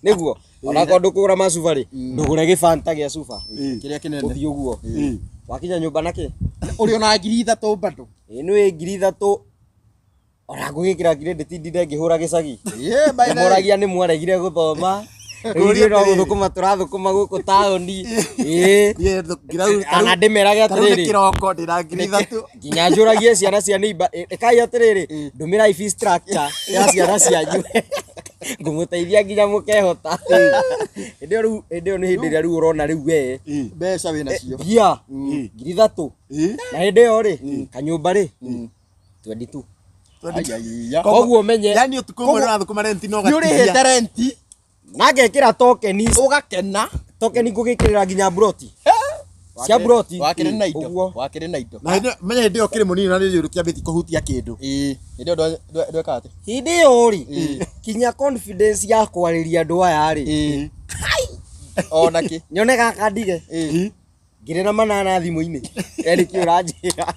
Nĩguo. Onakorwo ndũkũgũra ma cuba rĩ, ndũgũre gĩbanta gĩa cuba. Kĩrĩa kĩnene. Ũthiĩ ũguo. Wakinya nyũmba na kĩ? Ũrĩ ona 3,000 bado. Ĩ nĩ 3,000. Ona ngũgĩkĩra credit ndinde ngĩhũra gĩcagi. By the way. Nĩmoragia nĩ mwaregire gũthoma. Rĩu ithuĩ no gũthũkũma tũrathũkũma gũkũ taũni. Ĩĩ. Niĩ ngira Ona ndĩmerage tarĩu nĩ atĩrĩrĩ, kĩroko ndĩna 3,000. Nginya njũragie ciana cia neighbor, ĩkai atĩrĩrĩ, ndũmĩrai fee structure ya ciana cianyu, ngũmũteithia nginya mũkehota. Hĩndĩ ĩyo rĩu, hĩndĩ ĩyo nĩ hĩndĩ ĩrĩa rĩu ũrona rĩu we Mbeca wĩ nacio. Mbia 3,000. Na hĩndĩ ĩyo rĩ, kanyũmba rĩ, 22. Aiya. Koguo menye Yani ũtukũ ũmwe nĩũrathũkũma renti no Nĩ ũrĩhĩte renti na ngekĩra tokeni, ũgakena. Tokeni ngũgĩkĩrĩra nginya broti cia broti. Wakĩrĩ na indo. Ũguo. Wakĩrĩ na indo. Na hĩndĩ menya hĩndĩ ĩyo ũkĩrĩ mũnini na nĩ ũkĩambĩtie kũhutia kĩndũ. Ĩĩ. Hĩndĩ ĩyo ndweka atĩ. Hĩndĩ ĩyo rĩ, kinya confidence ya kwarĩria andũ aya rĩ, Ĩĩ. Ona kĩ. Nyone gaka ndige Ĩĩ. ngĩrĩ na manana thimũ-inĩ erĩki ũranjĩra.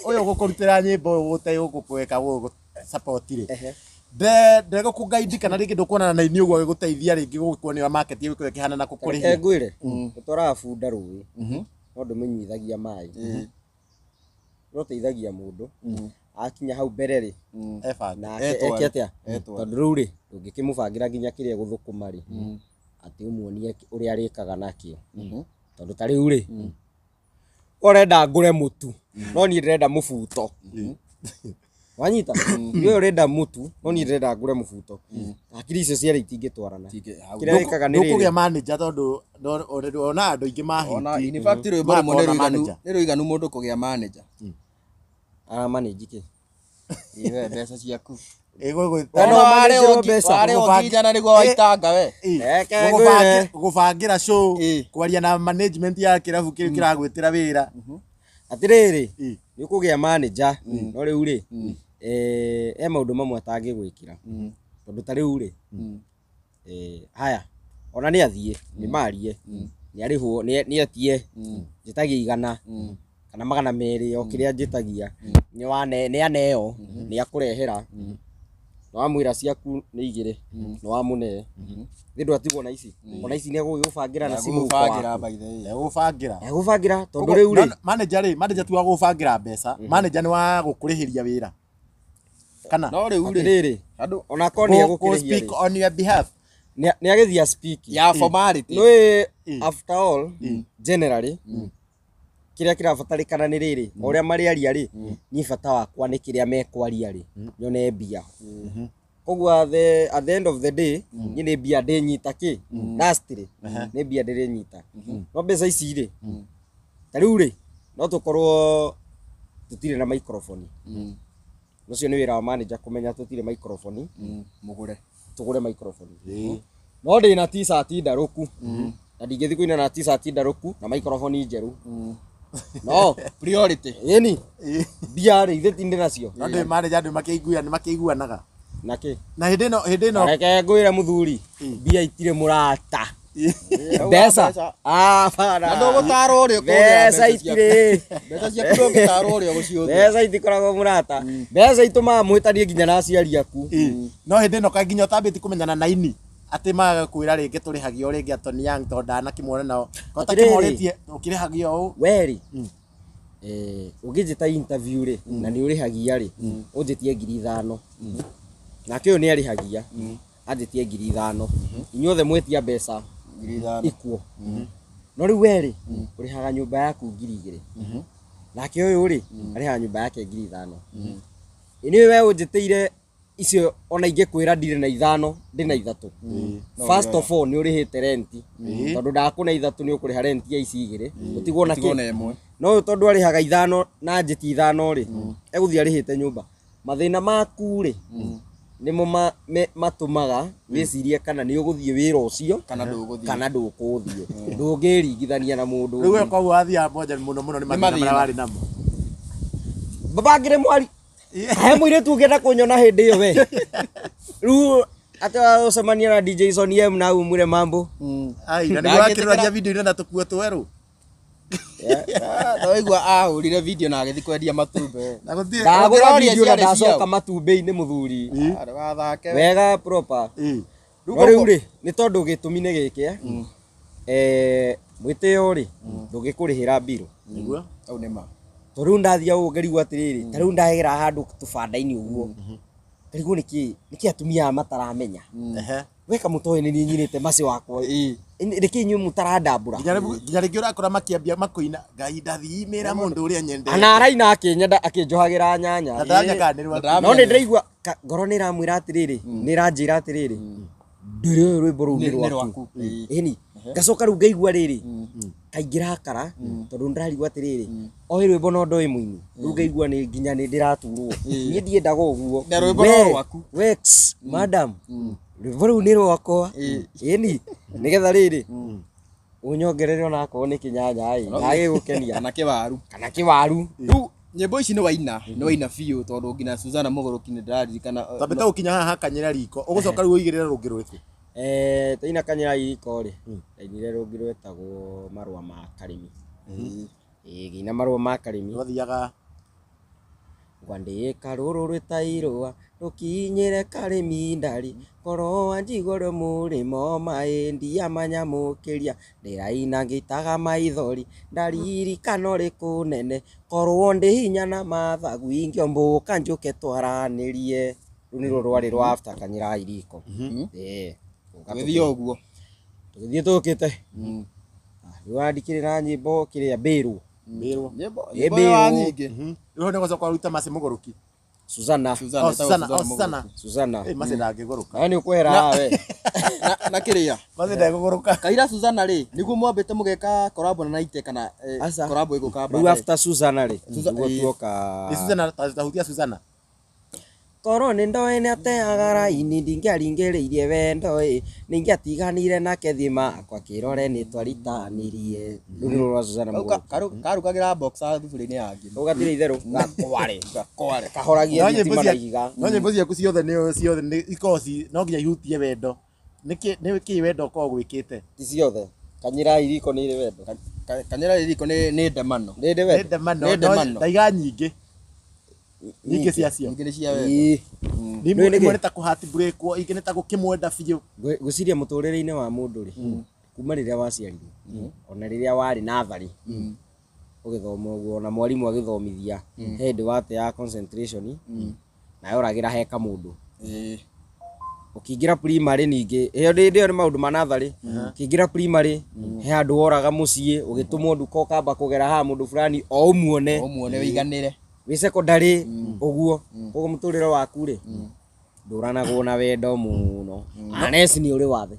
Ũyũ ũgũkũrutĩra nyĩmbo ũgũte gũgũkweka gũgũ support rĩ, ndegũkũgaidi kana rĩngĩ ndũkuonana na ini ũguo agĩgũteithia rĩngĩ gũgĩkuonia market ĩgũkorwo ĩkĩhana na Reke gũkũrĩhia. Ngwĩre, ũtwaraga bunda rũĩ no ndũmĩnyuithagia maĩ, no ũteithagia mũndũ akinya hau mbere rĩ, Ebanga. nake Etware. eke atĩa? Etware. Tondũ rĩu rĩ, ndũngĩkĩmũbangĩra nginya kĩrĩa gũthũkũma rĩ, atĩ ũmuonie ũrĩa arĩkaga nakĩo, tondũ ta rĩu rĩ, ũrenda ngũre mũtu no niĩ ndĩrenda mũbuto. Wanyita? Iwe ũrenda mũtu no niĩ ndĩrenda ngũre mũbuto. Hakiri icio cierĩ itingĩtwarana. Kĩrĩa wĩkaga nĩ Ndũkũgĩa rĩrĩ, manager tondũ ona andũ aingĩ Ona mahiti in fact rwĩmbo rĩmwe nĩ Makorwo na rũiganu, manager. nĩ rũiganu mũndũ kũgĩa manager. Aramanage kĩ? Ĩĩ we mbeca ciaku. We no managerwo mbeca. Warĩ ũngijana nĩguo waitanga we. Reke ngwĩre. Gũbangĩra show, Ĩ. kwaria na management ya kĩrabu kĩu kĩragwĩtĩra wĩra. Atĩrĩrĩ, Ĩ. nĩ ũkũgĩa manager, no rĩu rĩ, he maũndũ mamwe atangĩgwĩkĩra, tondũ ta rĩu rĩ, haya, ona nĩ athiĩ nĩ marie, nĩ arĩhwo, nĩ etie njĩtagia 100 kana 200, o kĩrĩa njĩtagia, nĩ aneo, nĩ akũrehera, nĩ wamwĩra ciaku nĩ 2, nĩ wamũne thĩ, ndwatigwo na ici, ona ici nĩ egũgĩgũbangĩra na ci mũhuko Gũbangĩra waku. by the way. Egũbangĩra. Egũbangĩra tondũ rĩu rĩ, Manager rĩ, manager ti wa gũbangĩra mbeca, manager nĩ wa gũkũrĩhĩria wĩra kana No rĩu rĩ, atĩrĩrĩ, andũ ona korwo nĩ Go egũkĩrĩhia speak rĩ, on your behalf. Nĩ agĩthiĩ speak ya formality. Nĩ after all, generally kĩrĩa kĩrabatarĩkana nĩ rĩrĩ, o ũrĩa marĩaria rĩ, niĩ bata wakwa nĩ kĩrĩa mekwaria rĩ, nyone mbia. Koguo at the end of the day, niĩ nĩ mbia ndĩnyita kĩ lastly, nĩ mbia ndĩrĩnyita, no mbeca ici rĩ, ta rĩu rĩ, no tũkorwo tũtirĩ na microphone. Ũcio nĩ wĩra wa manager kũmenya tũtirĩ microphone, Mũgũre. Tũgũre microphone, no ndĩna t-shirt ndarũku na ndingĩthiĩ kũina na t-shirt ndarũku na microphone njerũ, no Priority. Ĩni mbia rĩ, ithe tindĩ nacio. No ndĩ manager, andũ makĩiguana nĩ makĩiguanaga. Nakĩ? Na hĩndĩ ĩno Reke ngwĩre mũthuri, mbia itirĩ mũrata. Mbeca. Ah, bana. Na ndũgũtarwo ũrĩa ũkũhũthĩra Mbeca mbeca ciaku. itirĩ. Mbeca ciaku ndũngĩtarwo ũrĩa ũgũcihũthĩra. Mbeca itikoragwo mũrata. Mbeca itũmaga mũhĩtanie nginya na aciari aku. No hĩndĩ ĩno kaĩ nginya ũtambĩtie kũmenyana na ini atĩ magakwĩra rĩngĩ tũrĩhagio rĩngĩ Atoni Young tondũ ndanakĩmuona nao ko Atĩrĩrĩ. ũtakĩmorĩtie ũkĩrĩhagio ũũ? We rĩ, ũngĩnjĩta interview rĩ, na nĩ ũrĩhagia rĩ, ũnjĩtie 5,000, nake ũyũ nĩ arĩhagia, anjĩtie 5,000, inyuothe mwetia mbeca 5,000. Ikuo. No rĩu we rĩ, ũrĩhaga nyũmba yaku 2,000, nake ũyũ rĩ, arĩhaga nyũmba yake 5,000. Ĩ we ũnjĩtĩire icio, ona ingĩkwĩra ndirĩ na 5, ndĩ na 3. First of all, nĩ ũrĩhĩte renti, tondũ ndakũna 3 nĩ ũkũrĩha renti ya ici 2, ũtigwo na Ũtigwo kĩ? na 1. No ũyũ tondũ arĩhaga 5 na njĩti 5 rĩ, egũthiĩ arĩhĩte nyũmba. Mathĩna maku rĩ, nĩmo matũmaga wĩcirie kana nĩ ũgũthiĩ wĩra ũcio Kana ndũgũthiĩ. Kana ndũkũthiĩ. Ndũngĩringithania na mũndũ Rĩu we ũngĩ. koguo wathiaga moja mũno mũno nĩ mathĩna mathĩna. marĩa warĩ namo. Baba ngĩrĩ mwari he mũirĩtu ũngĩenda kũnyona hĩndĩ ĩyo we rĩu atĩ ũcemania na DJ Sonny M na umwĩre mambo. Ai, na nĩguo wakĩroragia video ina na tũkuo twerũ. Ndaigua ahũrire video na agĩthiĩ kwendia matumbĩ. Na gũtirĩ Ndagũra Ũngĩroria video na ciarĩ ciao. ndacoka matumbĩ-inĩ mũthuri. Ah, ndũgathake. Wega proper. Rĩu No rĩu rĩ, nĩ tondũ gĩtũmi nĩ gĩkĩ, mwĩtĩo rĩ, ndũngĩkũrĩhĩra mbirũ. Nĩguo. Hau nĩ ma. To rĩu ndathiĩ ũũ ngarigwo atĩrĩrĩ, ta rĩu ndagera handũ tũbanda-inĩ ũguo. Ngarigwo nĩkĩ nĩkĩ atumia aya mataramenya. Ehe. We kamũtoĩ nĩ niĩ nyinĩte maci wakwa. Nĩkĩ inyuĩ mũtarandambũra? Nginya rĩngĩ ũrakora makĩambia makũina Ngai ndathimĩra mũndũ ũrĩa nyendete. Ana araina akĩnyenda akĩnjohagĩra nyanya. Na ndaramenya kana nĩ rwaku. No nĩ ndĩraigua ngoro nĩ ĩramwĩra atĩrĩrĩ, nĩ ĩranjĩra atĩrĩrĩ, ndũrĩ ũyũ rwĩmbo rũu nĩ Nĩ rwaku. rwaku. Ĩni, ngacoka rĩu ngaigua rĩrĩ, kaingĩrakara tondũ nĩndĩrarigwo atĩrĩrĩ, oĩ rwĩmbo no ndoĩ mũini, rĩu ngaigua nĩ nginya nĩ ndĩraturwo. Niĩ ndiendaga ũguo. Na rwĩmbo no rwaku. We ex, madam, rwĩmbo rũu nĩ rwakwa. Ĩni, nĩgetha rĩrĩ, ũnyongerere onakorwo nĩ kĩnyanya ĩ, gagĩgũkenia Kana kĩwaru. kana kĩwaru. Rĩu nyĩmbo ici nĩ waina, nĩ waina biũ tondũ nginya Suzana Mũgũrũki nĩ ndĩraririkana. Twambĩte gũkinya haha hakanyĩra riko. Ũgũcoka rĩu ũigĩrĩre rũngĩ rũrĩkũ? Twaina kanyĩra riko rĩ, ndainire rũngĩ rwetagwo marũa ma karĩmi. Ĩĩ ngĩina marũa ma karĩmi. Rwathiaga Ngwandĩka rũrũ rwĩta irũa rũkinyĩre karĩmi ndari korwo wanjigua mũrĩmo maĩ ndiamanyamũkĩria ndĩraina ngĩitaga maithori ndaririkana ũrĩ kũnene korwo ndĩ hinya na mathagu ingĩombũka njũke twaranĩrie. Rũu nĩruo rwarĩ rwa after kanyĩra iriko. Ĩĩ. Tũgĩthiĩ o ũguo. Tũgĩthiĩ tũkĩte. Rĩu wandikĩrĩ na nyĩmbo kĩrĩa mbĩrwo. mbĩrwo. Nyĩmbo Ĩ nyĩmbo ya mbĩrwo. nyingĩ. Rĩu nĩ gũcoka ũruta Mercy Mũgũrũki. Suzana. Suzana, Oh, ĩtagwo Suzana, Suzana oh, Suzana. Mũgũrũki. Suzana. Ĩ Mercy ndangĩgũrũka. Nawe nĩ ũkwehera haha we. Na kĩrĩa? Mercy ndegũgũrũka. Kaira Suzana rĩ, nĩguo mwambĩte mũgeka collab na Naite kana Aca. collab ĩgũka Rĩu baadaye? after Suzana rĩ, nĩguo ĩĩ. tuoka. Nĩ Suzana tahutia Suzana. Korwo nĩ ndoĩ nĩ ateaga raini ndingĩaringĩrĩirie wendo ĩ nĩingĩatiganire nake thiĩ makwa kĩrore nĩ twaritanirie. Rũu nĩruo rwa Suzana Mũgũrũki. Karugagĩra boxer thuburia-inĩ ya ngima. Rũu gatirĩ itherũ gakware. Gakware. Kahoragia No nyĩmbo thitima na cia- ihiga. No nyĩmbo ciaku ciothe nĩ ciothe nĩ ikoragwo ci no nginya ihutie wendo. Nĩkĩ nĩkĩ wendo ũkoragwo gwĩkĩte? Ti ciothe. Kanyĩra iriko nĩ irĩ wendo. Kanyĩra riko nĩ ndemano. Nĩ ndĩ Nĩ wendo. ndemano. Nĩ No ndemano. ndaiga nyingĩ. Nyingĩ ciacio. Nyingĩ nĩ cia wendo. Ĩĩ. Nĩ Nĩ nĩkĩ? imwe nĩ ta kũhatibũrĩkwo, ingĩ nĩ ta gũkĩmwenda biũ. Ngwĩciria mũtũrĩre-inĩ wa mũndũ rĩ, kuma rĩrĩa waciarirwo ona rĩrĩa warĩ natharĩ ũgĩthoma ũguo ona mwarimũ agĩthomithia he hĩndĩ wateaga concentration nawe ũragĩra he kamũndũ. Ĩĩ. Ũkĩingĩra primary ningĩ ĩyo hĩndĩ ĩyo nĩ maũndũ ma natharĩ. Ũkĩingĩra primary he handũ woraga mũciĩ ũgĩtũmwo nduka ũkamba kũgera haha mũndũ fulani o ũmuone. Ũmuone wĩiganĩre. Wĩ secondary ũguo. Koguo mũtũrĩre waku rĩ ndũranagwo na wendo mũno. Unless nĩ ũrĩ wathe.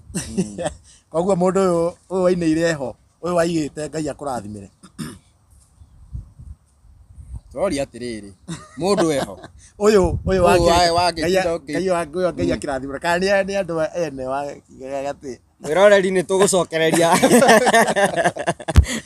Koguo mũndũ ũyũ ũyũ wainĩire ho, ũyũ waigĩte Ngai akũrathimĩre. Tũroria atĩrĩrĩ, mũndũ eho. Ũyũ ũyũ Ũyũ wa- Ngai ũyũ Ngai akĩrathimĩre. Kana nĩ andũ ene wa gatĩ. Mwĩroreri nĩ tũgũcokereria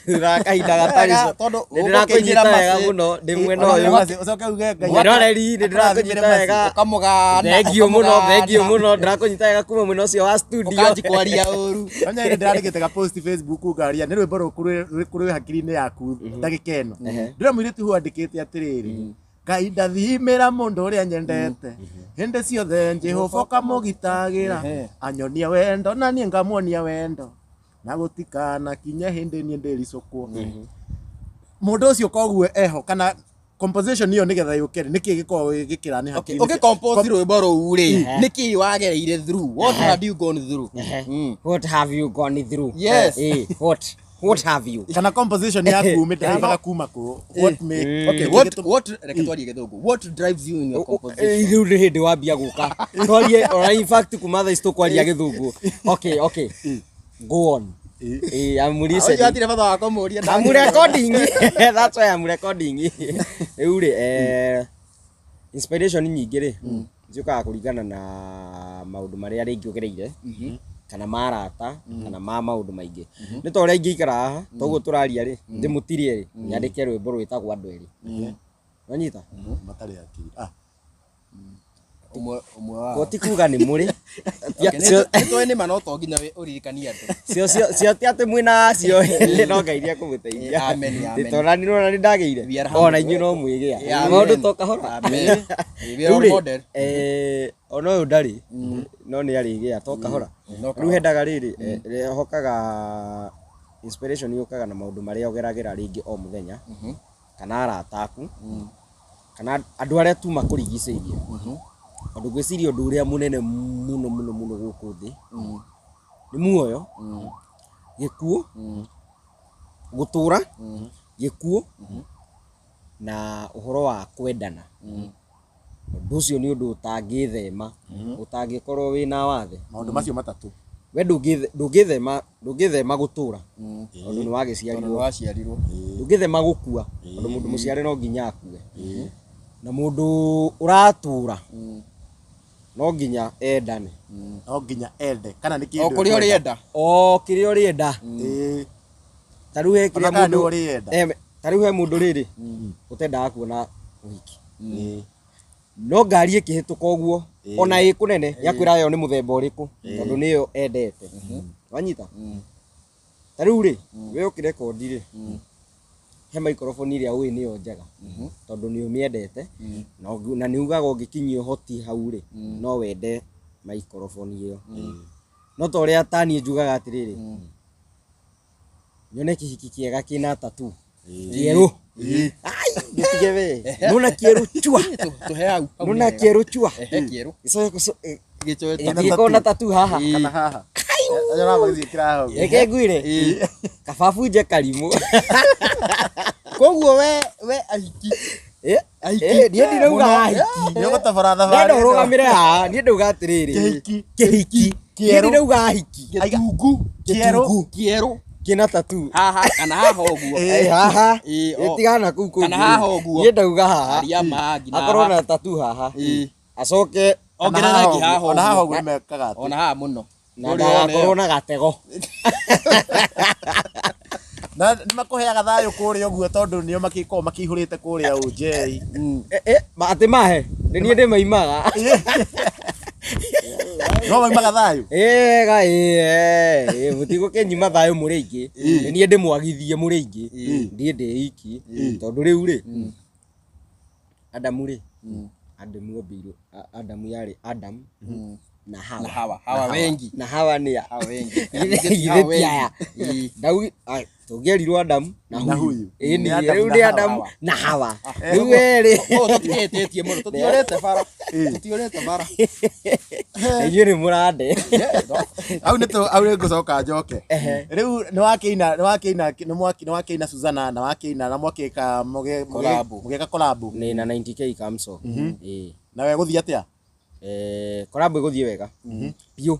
thutha wa kahinda gatarĩ Wega, tondũ nĩ ndĩrakũnyita ũgũkĩingĩra wega Mercy. mũno ndĩ mwena Ũcoke ũyũ. Mercy, ũcoke uge Ngai Mwĩroreri nĩ akũrathimĩre ndĩrakũnyita Mercy. wega. Ũkamũgana. Thengio mũno, ũkamũgana. thengio mũno ndĩrakũnyita wega kuma mwena ũcio wa studio. Ũkanji kwaria ũru. Onya nĩ ndĩrandĩkĩte ga post Facebook ngaria nĩ rwĩmbo rũkũ rwĩ hakiri-inĩ yaku ndagĩka ĩno. Ndĩrona mũirĩtu hau andĩkĩte atĩrĩrĩ, Ngai ndathimĩra mũndũ ũrĩa nyendete hĩndĩ ciothe Jehova ũkamũgitagĩra anyonia wendo na niĩ ngamuonia wendo na gũtikana kinye hĩndĩ niĩ ndĩricũkwo. Mũndũ ũcio koguo eho kana composition ĩyo nĩgetha yũke rĩ nĩkĩ gĩkoragwo gĩkĩra nĩ Okay, hakiri-inĩ ũgĩcompose rwĩmbo rũu rĩ, nĩkĩ wagereire through? What had you gone through? What have you gone through? Yes. What have you? kana composition yaku mĩndĩraivaga kuma kũ what make Okay, what reke twarie gĩthũngũ. What drives you in your composition? Rĩu nĩ hĩndĩ wambia gũka. Twarie ona in fact kuma thaa ici tũkwaria gĩthũngũ. Okay, okay. Go on. I'm Ũcio listening. hatirĩ bata wa kũmũria. I'm recording. That's why I'm recording. Rĩu rĩ, inspiration nyingĩ rĩ, ciũkaga kũringana na maũndũ marĩa rĩngĩ ũgereire kana ma arata kana ma maũndũ maingĩ. Nĩ ta ũrĩa ingĩikara haha toguo tũraria rĩ, ndĩmũtirie rĩ, nyandĩke rwĩmbo rwĩtagwo andũ erĩ. Wanyita? matarĩ akiri ah Ũmwe ũmwe wao. Ko ti kuga nĩ mũrĩ. Okay, nĩ tũĩ nĩ ma no to nginya ũririkanie andũ. Cio ti atĩ mwĩna acio no Ngai nĩekũmũteithia. Amen, amen. Tondũ nĩ nĩ ndagĩire. We are humble. Ona inyuĩ no mwĩgĩa. Yeah, Maũndũ amen. to kahora. Amen. We are Rĩu all rĩ, model. ona ũyũ ndarĩ no nĩ arĩgĩa to kahora. No Rĩu hendaga rĩrĩ, hokaga inspiration yũkaga na maũndũ marĩa ũgeragĩra rĩngĩ o mũthenya kana arata aku kana andũ arĩa tu makũrigicĩirie. Tondũ ngwĩciria ũndũ ũrĩa mũnene mũno mũno mũno gũkũ thĩ nĩ muoyo, gĩkuũ, gũtũra, gĩkuũ na ũhoro wa kwendana. Ũndũ ũcio nĩ ũndũ ũtangĩthema, ũtangĩkorwo wĩna wathe. Maũndũ macio matatũ. We ndũngĩthema gũtũra tondũ nĩ Tondũ wagĩciarirwo. waciarirwo. Ndũngĩthema gũkua tondũ mũndũ mũciare no nginya akue. Na mũndũ ũratũra no nginya endane. No nginya ende kana nĩ O kĩndũ kũrĩa ekwenda. ũrĩenda. O kĩrĩa ũrĩenda. Ta rĩu he Ona kĩrĩa kana nĩ mũndũ ũrĩenda. Ta rĩu he mũndũ rĩrĩ ũtendaga kuona ũhiki. No ngari ĩkĩhĩtũka ũguo ona ĩ kũnene nĩakwĩra ĩyo nĩ mũthemba ũrĩkũ tondũ nĩyo endete. Wanyita? Ta rĩu rĩ we ũkĩrekondi rĩ he microphone ĩrĩa ũĩ nĩyo njega tondũ nĩ ũmĩendete na nĩ ugaga ũngĩkinyia ũhoti hau rĩ no wende microphone ĩyo. No ta ũrĩa ta niĩ njugaga atĩrĩrĩ nyone kĩhiki kĩega kĩna tatu kĩerũ. Ai, ndũtige we. Nona kĩerũ chua. Tũhe hau. Hau Nona nĩ hega. kĩerũ chua. Ehe, kĩerũ. Gĩcoke Gĩcoke gĩkorwo na tatu haha. Kana haha. Acio magĩciĩkĩra hau. Reke ngwĩre. Kaba bunje karimũ. Koguo we ahiki. Ahiki. Niĩ ndirauga Mũno. ahiki. Nĩ ũgũtabara thabarĩ. Ndenda ũrũgamĩre haha, niĩ ndauga atĩrĩrĩ. Kĩhiki. Kĩhiki. Niĩ Kĩerũ. ndirauga ahiki. Gĩtungu. Kĩerũ. Gĩtungu. Kĩerũ. Kĩna tatu. Haha kana haha ũguo. Haha. Ĩ, o. Tigana kũu kũngĩ. Kana haha ũguo. Niĩ ndauga haha. Aria ma nginya Akorwo haha. na tatu haha. Acoke Ongerera ĩngĩ haha Ona haha ũguo. ũguo nĩ mekaga atĩ. Ona haha mũno. na Ndũrĩ wona ndagakorwo ĩyo. na gatego. Na nĩ makũheaga thayũ kũrĩa ũguo tondũ nĩo makĩkoragwo makĩihũrĩte kũrĩa ũnjei. Atĩ mahe nĩ niĩ ndĩmaimaga. No maimaga thayũ. Ĩga ĩ mũtigũkĩnyima thayũ mũrĩ aingĩ. Nĩ niĩ ndĩmwagithie mũrĩ aingĩ. Niĩ ndĩ iki tondũ rĩu rĩ Adamu rĩ Adamu ombirwo Adamu yarĩ Adam na Hawa. Na Hawa. Hawa wengi. Na Hawa nĩ a Hawa wengi. Githĩ Hawa ti wengi. aya. Tũngĩerirwo Adamu na Na huyu. huyu. Ĩni Nĩ Adamu rĩu na nĩ Hawa. Adamu na Hawa. Rĩu werĩ Oh, tũtiĩtĩtie mũno. Tũtiorĩte bara. Tũtiorĩte bara. inyuĩ nĩ mũrande. Hau nĩ hau nĩ ngũcoka njoke. Rĩu nĩ wakĩina nĩ wakĩina nĩ wakĩina Suzana na wakĩina na mwakĩka Collab. mũgĩka collab. Nĩ na 90k Kamso. Ĩĩ. Na we gũthiĩ atĩa? Collab ĩgũthiĩ wega biũ.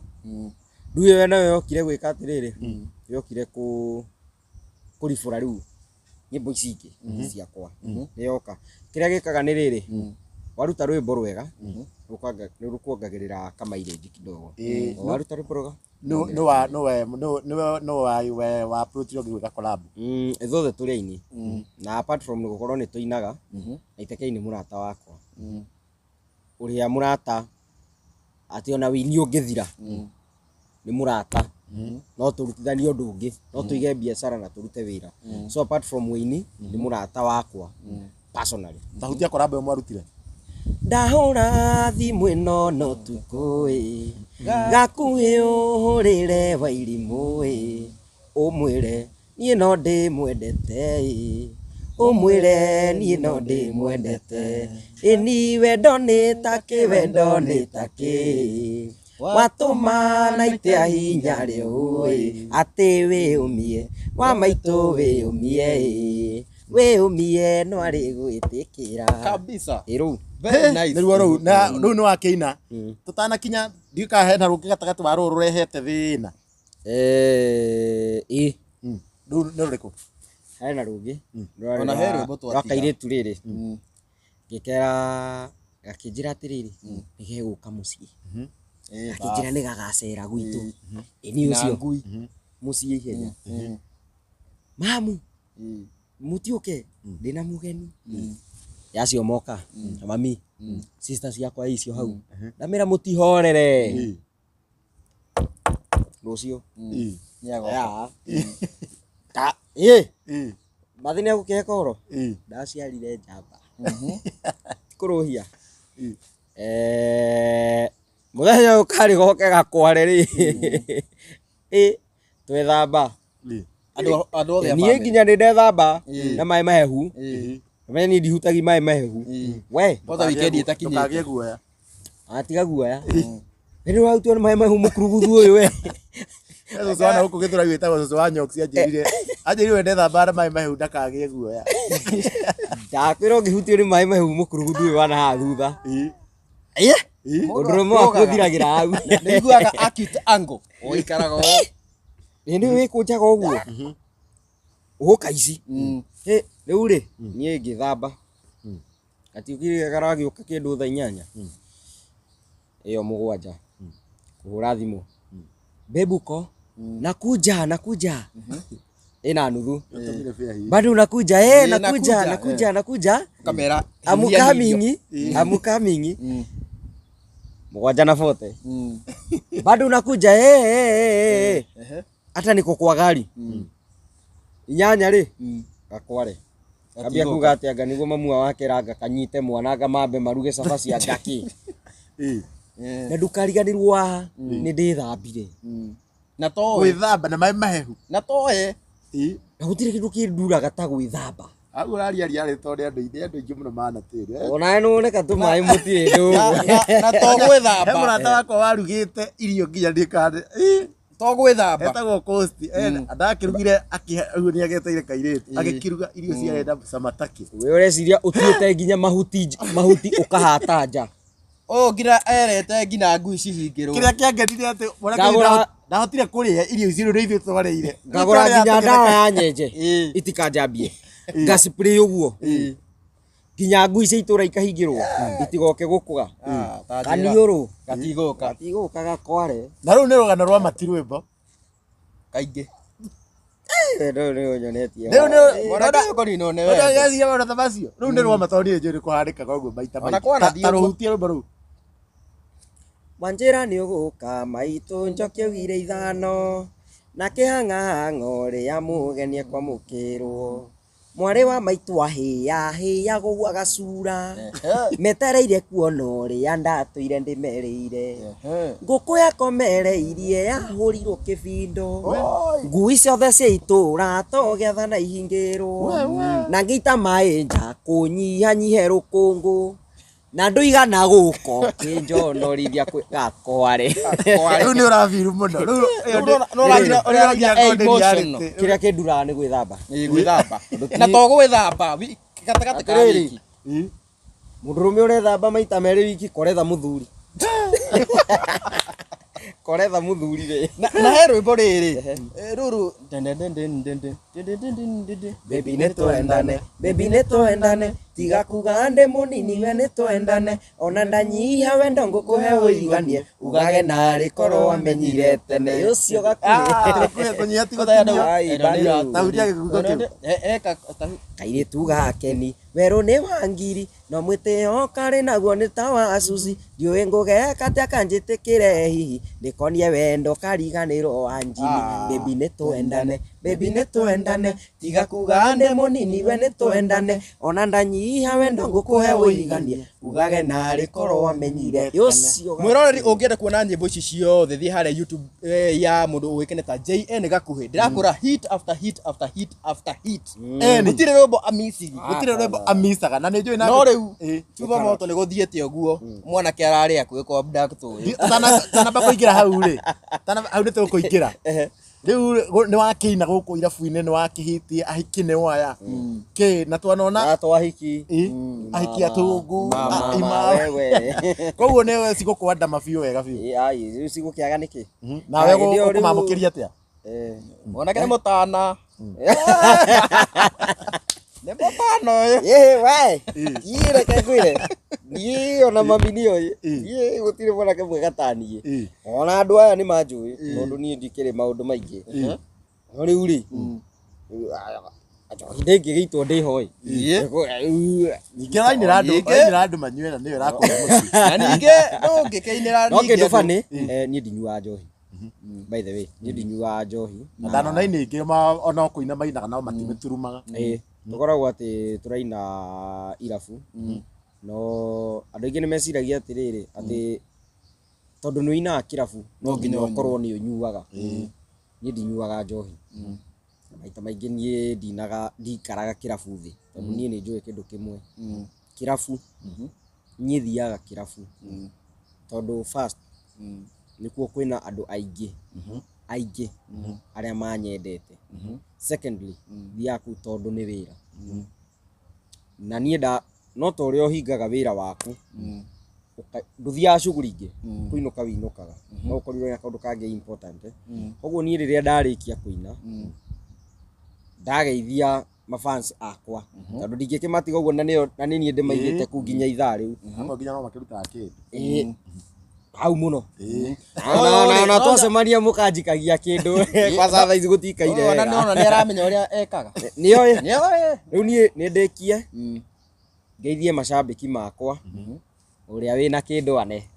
Rĩu ĩyo nayo yokire gwĩka atĩrĩrĩ yokire kũribũra rĩu nyĩmbo ici ingĩ ciakwa nĩ yoka. Kĩrĩa gĩkaga nĩ rĩrĩ waruta rwĩmbo rwega nĩ rũkuongagĩrĩra kamairĩnji kidogo. Waruta rwĩmbo rwega Nĩ we wa approach ũngĩ gwĩka collab. Ithuothe tũrĩ aini na apart from gũkorwo nĩ tũinaga na Itekei nĩ mũrata wakwa ũrĩa mũrata atĩ ona wĩini ũngĩthira nĩ mũrata no tũrutithanie ũndũ ũngĩ no tũige biacara na tũrute wĩra. So apart from wĩini nĩ mũrata wakwa personally. Tahutia collab ĩyo mwarutire. Ndahũra thimũ ĩno no tukũ ĩ gakuhĩ ũhũrĩre wairimũ ĩ ũmwĩre niĩ no ndĩmwendete ĩ ũmwĩre niĩ no ndĩmwendete ĩni wendo nĩ takĩ wendo nĩ takĩ watũma na itea hinya rĩu ĩ atĩ wĩũmie wa maitũ wĩũmie ĩ wĩũmie no arĩ gwĩtĩkĩra Kabisa. ĩrũu. Very nice. Nĩruo rũu na rũu nĩ wakĩina. Tũtanakinya ndiũĩ kana hena rũngĩ gatagatĩ wa rũrũ rũrehete thĩna. Ĩ Rũu nĩ rũrĩkũ? hena rũngĩ Ona he rwĩmbo rwa twatiga. kairĩtu rĩrĩ ngĩkera gakĩnjĩra atĩrĩrĩ nĩ gegũka mũciĩ gakĩnjĩra nĩ gagacera gwitũ ĩni Na ũcio ngui. mũciĩ ihenya mamu mũtiũke ndĩna mũgeni yacio moka na mami sister ciakwa icio hau ndamĩra mũtihorere rũciũ Nĩagoka. Ya. Ĩ mathi nĩ egũkĩhe kohoro ndaciarire njamba kũrũhia mũthenya ũyũ karĩ goke gakware rĩ ĩ twethamba Andũ othe a niĩ family. nginya nĩ ndethamba na maĩ mahehu Menya niĩ ndihutagia maĩ mahehu we Kwanza weekend ĩtakinyĩte. Ndũkagĩe guoya. Atiga guoya. Nĩ ũrarutwo nĩ maĩ mahehu mũkuruguthu ũyũ we. Cũcũ wa na gũkũ Gĩthũrai wĩtagwo cũcũ wa Nyoksi anjĩrire we ndethamba na maĩ mahehu ndakagĩe guoya. Ndakwĩra ũngĩhutio nĩ maĩ mahehu mũkuruguthu ũyũ wana haha thutha. Ĩ. Ũndũrũme waku ũthiragĩra hau. Nĩ iguaga acute angle. Ũikaraga ũũ. Ĩ nĩ wĩkũnjaga ũguo. Ũka ici. Ĩ, rĩu rĩ, niĩ ngĩthamba. Gatiũkire karagĩũka kĩndũ thaa 8. Ĩyo 7. Kũhũra thimũ. Babe uko? Nakuja, nakuja. Ĩna nuthu. Bado unakuja, eh, nakuja, nakuja, nakuja, nakuja. Ũkamera. I'm hihinya irio. coming, I'm coming. 7:40. Bado unakuja, eh, eh, eh, eh. Hata niko kwa gari. 8 rĩ, gakware. Kambia kuga atĩ anga nĩguo mamua wake ranga kanyite mwana anga mambe maruge cabaci anga kĩ. Na ndũkariganĩrwo haha nĩ ndĩthambire. Na toĩ. Gwĩthamba na maĩ mahehu. Na toĩ. Na gũtirĩ kĩndũ kĩnduraga ta gwĩthamba. Hau ũraria arĩ tondũ andũ aingĩ mũno manatĩre. Onawe nĩwoneka tũmaĩ mũtirĩ ndũgũ. Na to He gwĩthamba. mũrata wakwa warugĩte irio nginya ndikane. To gwĩthamba. Etagwo Coast. Ndakĩrugire akĩhe ũguo nĩ ageteire kairĩtu. Agĩkĩruga irio ciarĩ na camataki. We ũreciria ũtuĩte nginya mahuti mahuti ũkahata nja. Ũyũ nginya erete nginya ngui cihingĩrwo. Kĩrĩa kĩangenirie atĩ mwanake ũyũ ndahotire kũrĩa irio icio rĩu ithuĩ twarĩire. Ngagũra nginya ndawa ya nyenje Ĩ. itikanjambie. Ngaspray ũguo. Nginya ngui cia itũra ikahingĩrwo itigoke gũkũga. Ah, ta njĩra. Kaniũrũ. Gatigũka. Gatigũka gakware. Na rĩu nĩ rũgano rwa mati rwĩmbo. Kaingĩ. Rĩu nĩ ũnyonetie. Rĩu nĩ Mwanake ũyũ kũninwo nĩ wendo. ũreciria maũndũ ta macio. Rĩu nĩ rwa ma tondũ niĩ njũĩ nĩ kũhanĩkaga ũguo maita Ona maingĩ. kwanathiĩ Ta ũguo. rũhutie rwĩmbo rũu. Wanjĩra nĩ ũgũka maitũ njoki augire 5 na kĩhang'ang'o rĩa mũgeni ekwamũkĩrwo. Mwarĩ wa maitũ ahĩa hĩa gũgua gacura metereire kuona ũrĩa ndatũire ndĩmerĩire. Ngũkũ yakomereirie yahũrirwo kĩbindo. Ngui ciothe cia itũra tũgĩathana ihingĩrwo. Na ngĩita maĩ nja kũnyihanyihe rũkũngũ. Na ndũigana gũko kĩnjonorithia gakware. Rĩu nĩ ũrabiru mũno. Rĩu ĩyo Rĩu nĩ ũragira emotional. Kĩrĩa kĩnduraga nĩ gwĩthamba. Ĩ, gwĩthamba. Na to gwĩthamba gatagatĩ ka Atĩrĩrĩ. wiki. Mũndũrũme ũrethamba maita merĩ wiki koretha mũthuri. Koretha mũthuri rĩ. Na he rwĩmbo rĩrĩ. Rũrũ. Baby nĩ twendane, baby nĩ twendane, tiga kuga ndĩ mũnini we nĩ twendane, ona ndanyiha wendo ngũkũhe ũiganie, ugage narĩ korwo wamenyire tene, ũcio gakuhĩ. Kũnyihia ti gũtinia. Ai, bado. Tahutia gĩkuko kĩu. Kairĩtu gakeni werũ nĩ wa ngiri no mwĩtĩo karĩ naguo nĩ ta wa Susi ndiũĩ ngũgeka atĩa kanjĩtĩkĩre hihi ndĩkonie wendo kariganĩrwo wa njini. Baby nĩ twendane, baby nĩ twendane, tiga kuga ndĩ mũnini we nĩ twendane, ona ndanyiha wendo ngũkũhe ũiganie, ugage narĩ korwo wamenyire ũcio. Mwĩroreri ũngĩenda kuona nyĩmbo ici ciothe thiĩ harĩa YouTube ya mũndũ ũĩkaine ta JN Gakuhĩ. Ndĩrakũra hit after hit after hit after hit. Gũtirĩ rwĩmbo amisigi. Gũtirĩ rwĩmbo amicaga na nĩ njũĩ na No rĩu Ĩ. cuba moto nĩ gũthiĩte ũguo mwanake ararĩ hakuhĩ kwa abduct Tanamba kũingĩra hau rĩ. Hau nĩ tũkũingĩra. Rĩu nĩ wakĩina gũkũ irabu-inĩ nĩ wakĩhitie ahiki nĩ waya. Kĩ na twanona Na twahiki. Ahiki atũngũ Mama, imama. wewe. Koguo nĩ cigũkwandama biũ wega biũ. Ĩ, ai, rĩu cigũkĩaga nĩkĩ? Nawe Hĩndĩ ĩyo rĩu- ũkũmamũkĩria atĩa? Mwanake nĩ mũtana. Nĩ mũtana ũyũ. Ĩ, we. Niĩ reke ngwĩre. Niĩ ona mami nĩoĩ. Niĩ gũtirĩ mwanake mwega ta niĩ. Ona andũ aya nĩ manjũĩ tondũ niĩ ndikĩrĩ maũndũ maingĩ. No rĩu rĩ, njohi ndĩngĩgĩitwo ndĩho ĩ. Ningĩ ũrainĩra andũ Ningĩ- ũrainĩra andũ manyue na nĩyo ĩrakũhe mũciĩ. Na ningĩ ndũngĩkĩinĩra No ningĩ kĩndũ andũ- bani, niĩ ndinyuaga njohi. By the way, niĩ ndinyuaga njohi. Na ndanona aini aingĩ ona kũina mainaga nao matimĩturumaga. Ĩ, tũkoragwo atĩ tũraina irabu no andũ aingĩ nĩ meciragia atĩrĩrĩ atĩ tondũ nĩ ũinaga kĩrabu no nginya ũkorwo nĩ ũnyuaga. Niĩ ndinyuaga njohi. Maita maingĩ niĩ ndinaga ndikaraga kĩrabu thĩ tondũ niĩ nĩ njũĩ kĩndũ kĩmwe. Kĩrabu niĩ thiaga kĩrabu Tondũ first nĩkuo kwĩna andũ aingĩ aingĩ arĩa manyendete. Secondly, thiaga kũu tondũ nĩ wĩra. Na niĩ nda no ta ũrĩa ũhingaga wĩra waku, ndũthiaga shughuli ingĩ, kũinũka wĩinũkaga, no ũkorirwo na kaũndũ kangĩ important, eh. Koguo niĩ rĩrĩa ndarĩkia kũina, ndageithia mafans akwa, tondũ ndingĩkĩmatiga ũguo, na nĩo na nĩ niĩ ndĩmaigĩte kũu nginya ithaa rĩu. Amwe nginya no makĩrutaga kĩndũ. Ĩĩ, hau mũno. Ĩĩ. Na twacemania mũkanjikagia kĩndũ, kwanza thaa ici gũtikaire Ona wega. nĩona nĩ aramenya ũrĩa ekaga. Nĩoĩ. Nĩoĩ. Rĩu niĩ nĩ ndĩkie ngeithie macambĩki makwa, ũrĩa wĩna kĩndũ ane,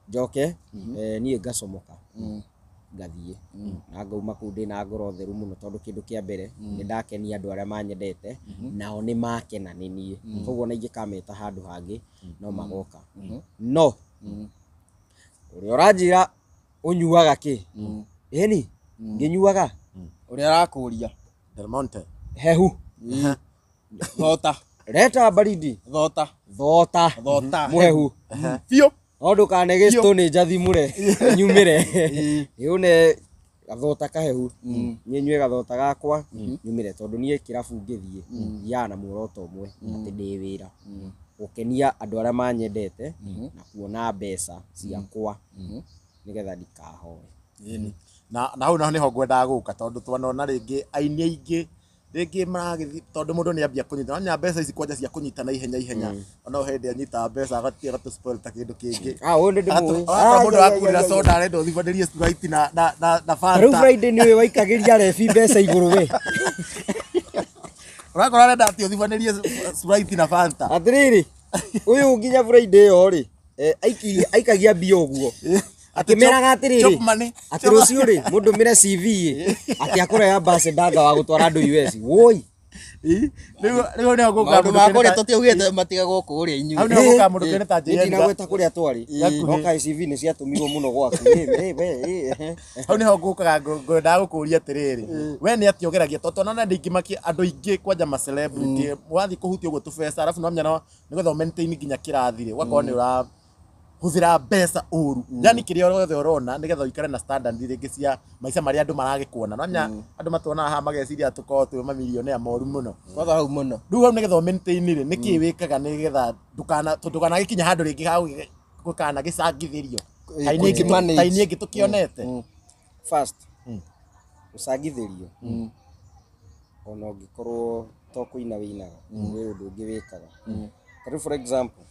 njoke niĩ ngacomoka ngathiĩ na ngauma kũu ndĩna ngoro theru mũno, tondũ kĩndũ kĩa mbere nĩ ndakenia andũ arĩa manyendete, nao nĩ makena nĩ niĩ. Koguo ona ingĩkameta handũ hangĩ no magoka. No ũrĩa ũranjĩra ũnyuaga kĩ, ĩni ngĩnyuaga Ũrĩa arakũria. Del Monte. Hehu. Thota. Leta baridi. Thota. Thota. Thota. Mũhehu. Biũ. No ndũkane gĩcitũ nĩ njathimũre nyumĩre ĩũne gathota kahehu, niĩ nyue gathota gakwa nyumĩre, tondũ niĩ kĩrabu ngĩthiĩ thiaga na muoroto ũmwe, atĩ ndĩ wĩra gũkenia andũ arĩa manyendete na kuona mbeca ciakwa nĩgetha ndikahoe. Ĩni. Na hau naho nĩho ngwendaga gũka, tondũ twanona rĩngĩ aini aingĩ rĩngĩ maragĩthiĩ, tondũ mũndũ nĩ ambia kũnyita wanya mbeca ici kwanja cia kũnyita na ihenya ihenya, ona hĩndĩ anyita mbeca agatiga agatũ spoil ta kĩndũ kĩngĩ. Ah, ũyũ nĩ ndĩmũĩ. Ũgakora mũndũ akurĩra soda arenda ũthibanĩrie Sprite na Rĩu Fanta. Friday nĩwe waikagĩria rebi mbeca igũrũ we. Ũrakora arenda atĩ ũthibanĩrie Sprite na Fanta. Atĩrĩrĩ, ũyũ nginya Friday ĩyo rĩ, aikagia mbia ũguo akĩmeraga atĩrĩrĩ, Chop money. Atĩ rũciũ rĩ, mũndũmĩre CV ĩ, atĩ akũrehe ambassador wa gũtwara andũ US woi. Ĩ, rĩu nĩho ngũka Maũndũ ma kũrĩa tũtiaugĩte matigagwo kũrĩa inyuĩ. Hau nĩho ngũka mũndũ kĩone ta Niĩ JN. ndinagweta kũrĩa twarĩ, Gakuhĩ. no kaĩ CV nĩ ciatũmirwo mũno gwaku. Ĩ, we, ĩ, ehe. Hau nĩho ngũkaga ngwendaga gũkũria atĩrĩrĩ, we nĩ atĩa ũgeragia, tondũ twanona andũ aingĩ andũ aingĩ kwanja ma celebrity wathiĩ kũhutia ũguo tũbeca, arabu no menya nĩgetha ũ maintain nginya kĩrathi rĩ, ũgakorwo nĩ ũra hũthĩra mbeca ũru, yani kĩrĩa yothe ũrona nĩgetha ũikare na standard rĩngĩ cia maica marĩa andũ maragĩkuona. No menya andũ matuonaga haha mageciria tũkorwo twĩ mamilionea moru mũno. Kwanza hau mũno. Rĩu hau nĩgetha ũ maintain rĩ, nĩkĩ wĩkaga nĩgetha ndũkana ndũkanagĩkinya handũ rĩngĩ ha gũkana gĩcangithĩrio ta ini ĩngĩ Kũmanage. ta ini ĩngĩ tũkĩonete? First, gũcangithĩrio, ona ũngĩkorwo to kũina wĩinaga, wĩ ũndũ ũngĩ wĩkaga. Ta rĩu for example,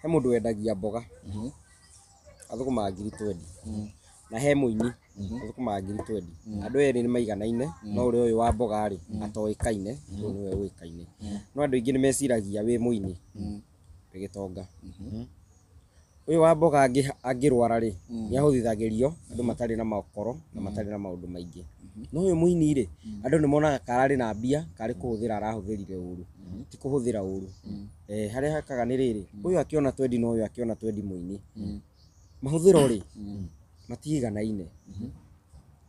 he mũndũ wendagia mboga athũkũmaga 20,000, na he mũini athũkũmaga 20,000. Andũ erĩ nĩ maiganaine, no ũrĩa ũyũ wa mboga rĩ atoĩkaine, ũyũ nĩwe ũĩkaine. No andũ aingĩ nĩ meciragia wĩ mũini wĩ gĩtonga. Ũyũ wa mboga angĩrwara rĩ, nĩ ahũthithagĩrio andũ matarĩ na makoro na matarĩ na maũndũ maingĩ. No ũyũ mũini rĩ, andũ nĩ monaga kararĩ na mbia, karĩ kũhũthĩra arahũthĩrire ũru. Ti kũhũthĩra ũru. Harĩa hakaga nĩ rĩrĩ, ũyũ akĩona twendi na ũyũ akĩona twendi mũini, mahũthĩro rĩ matiganaine.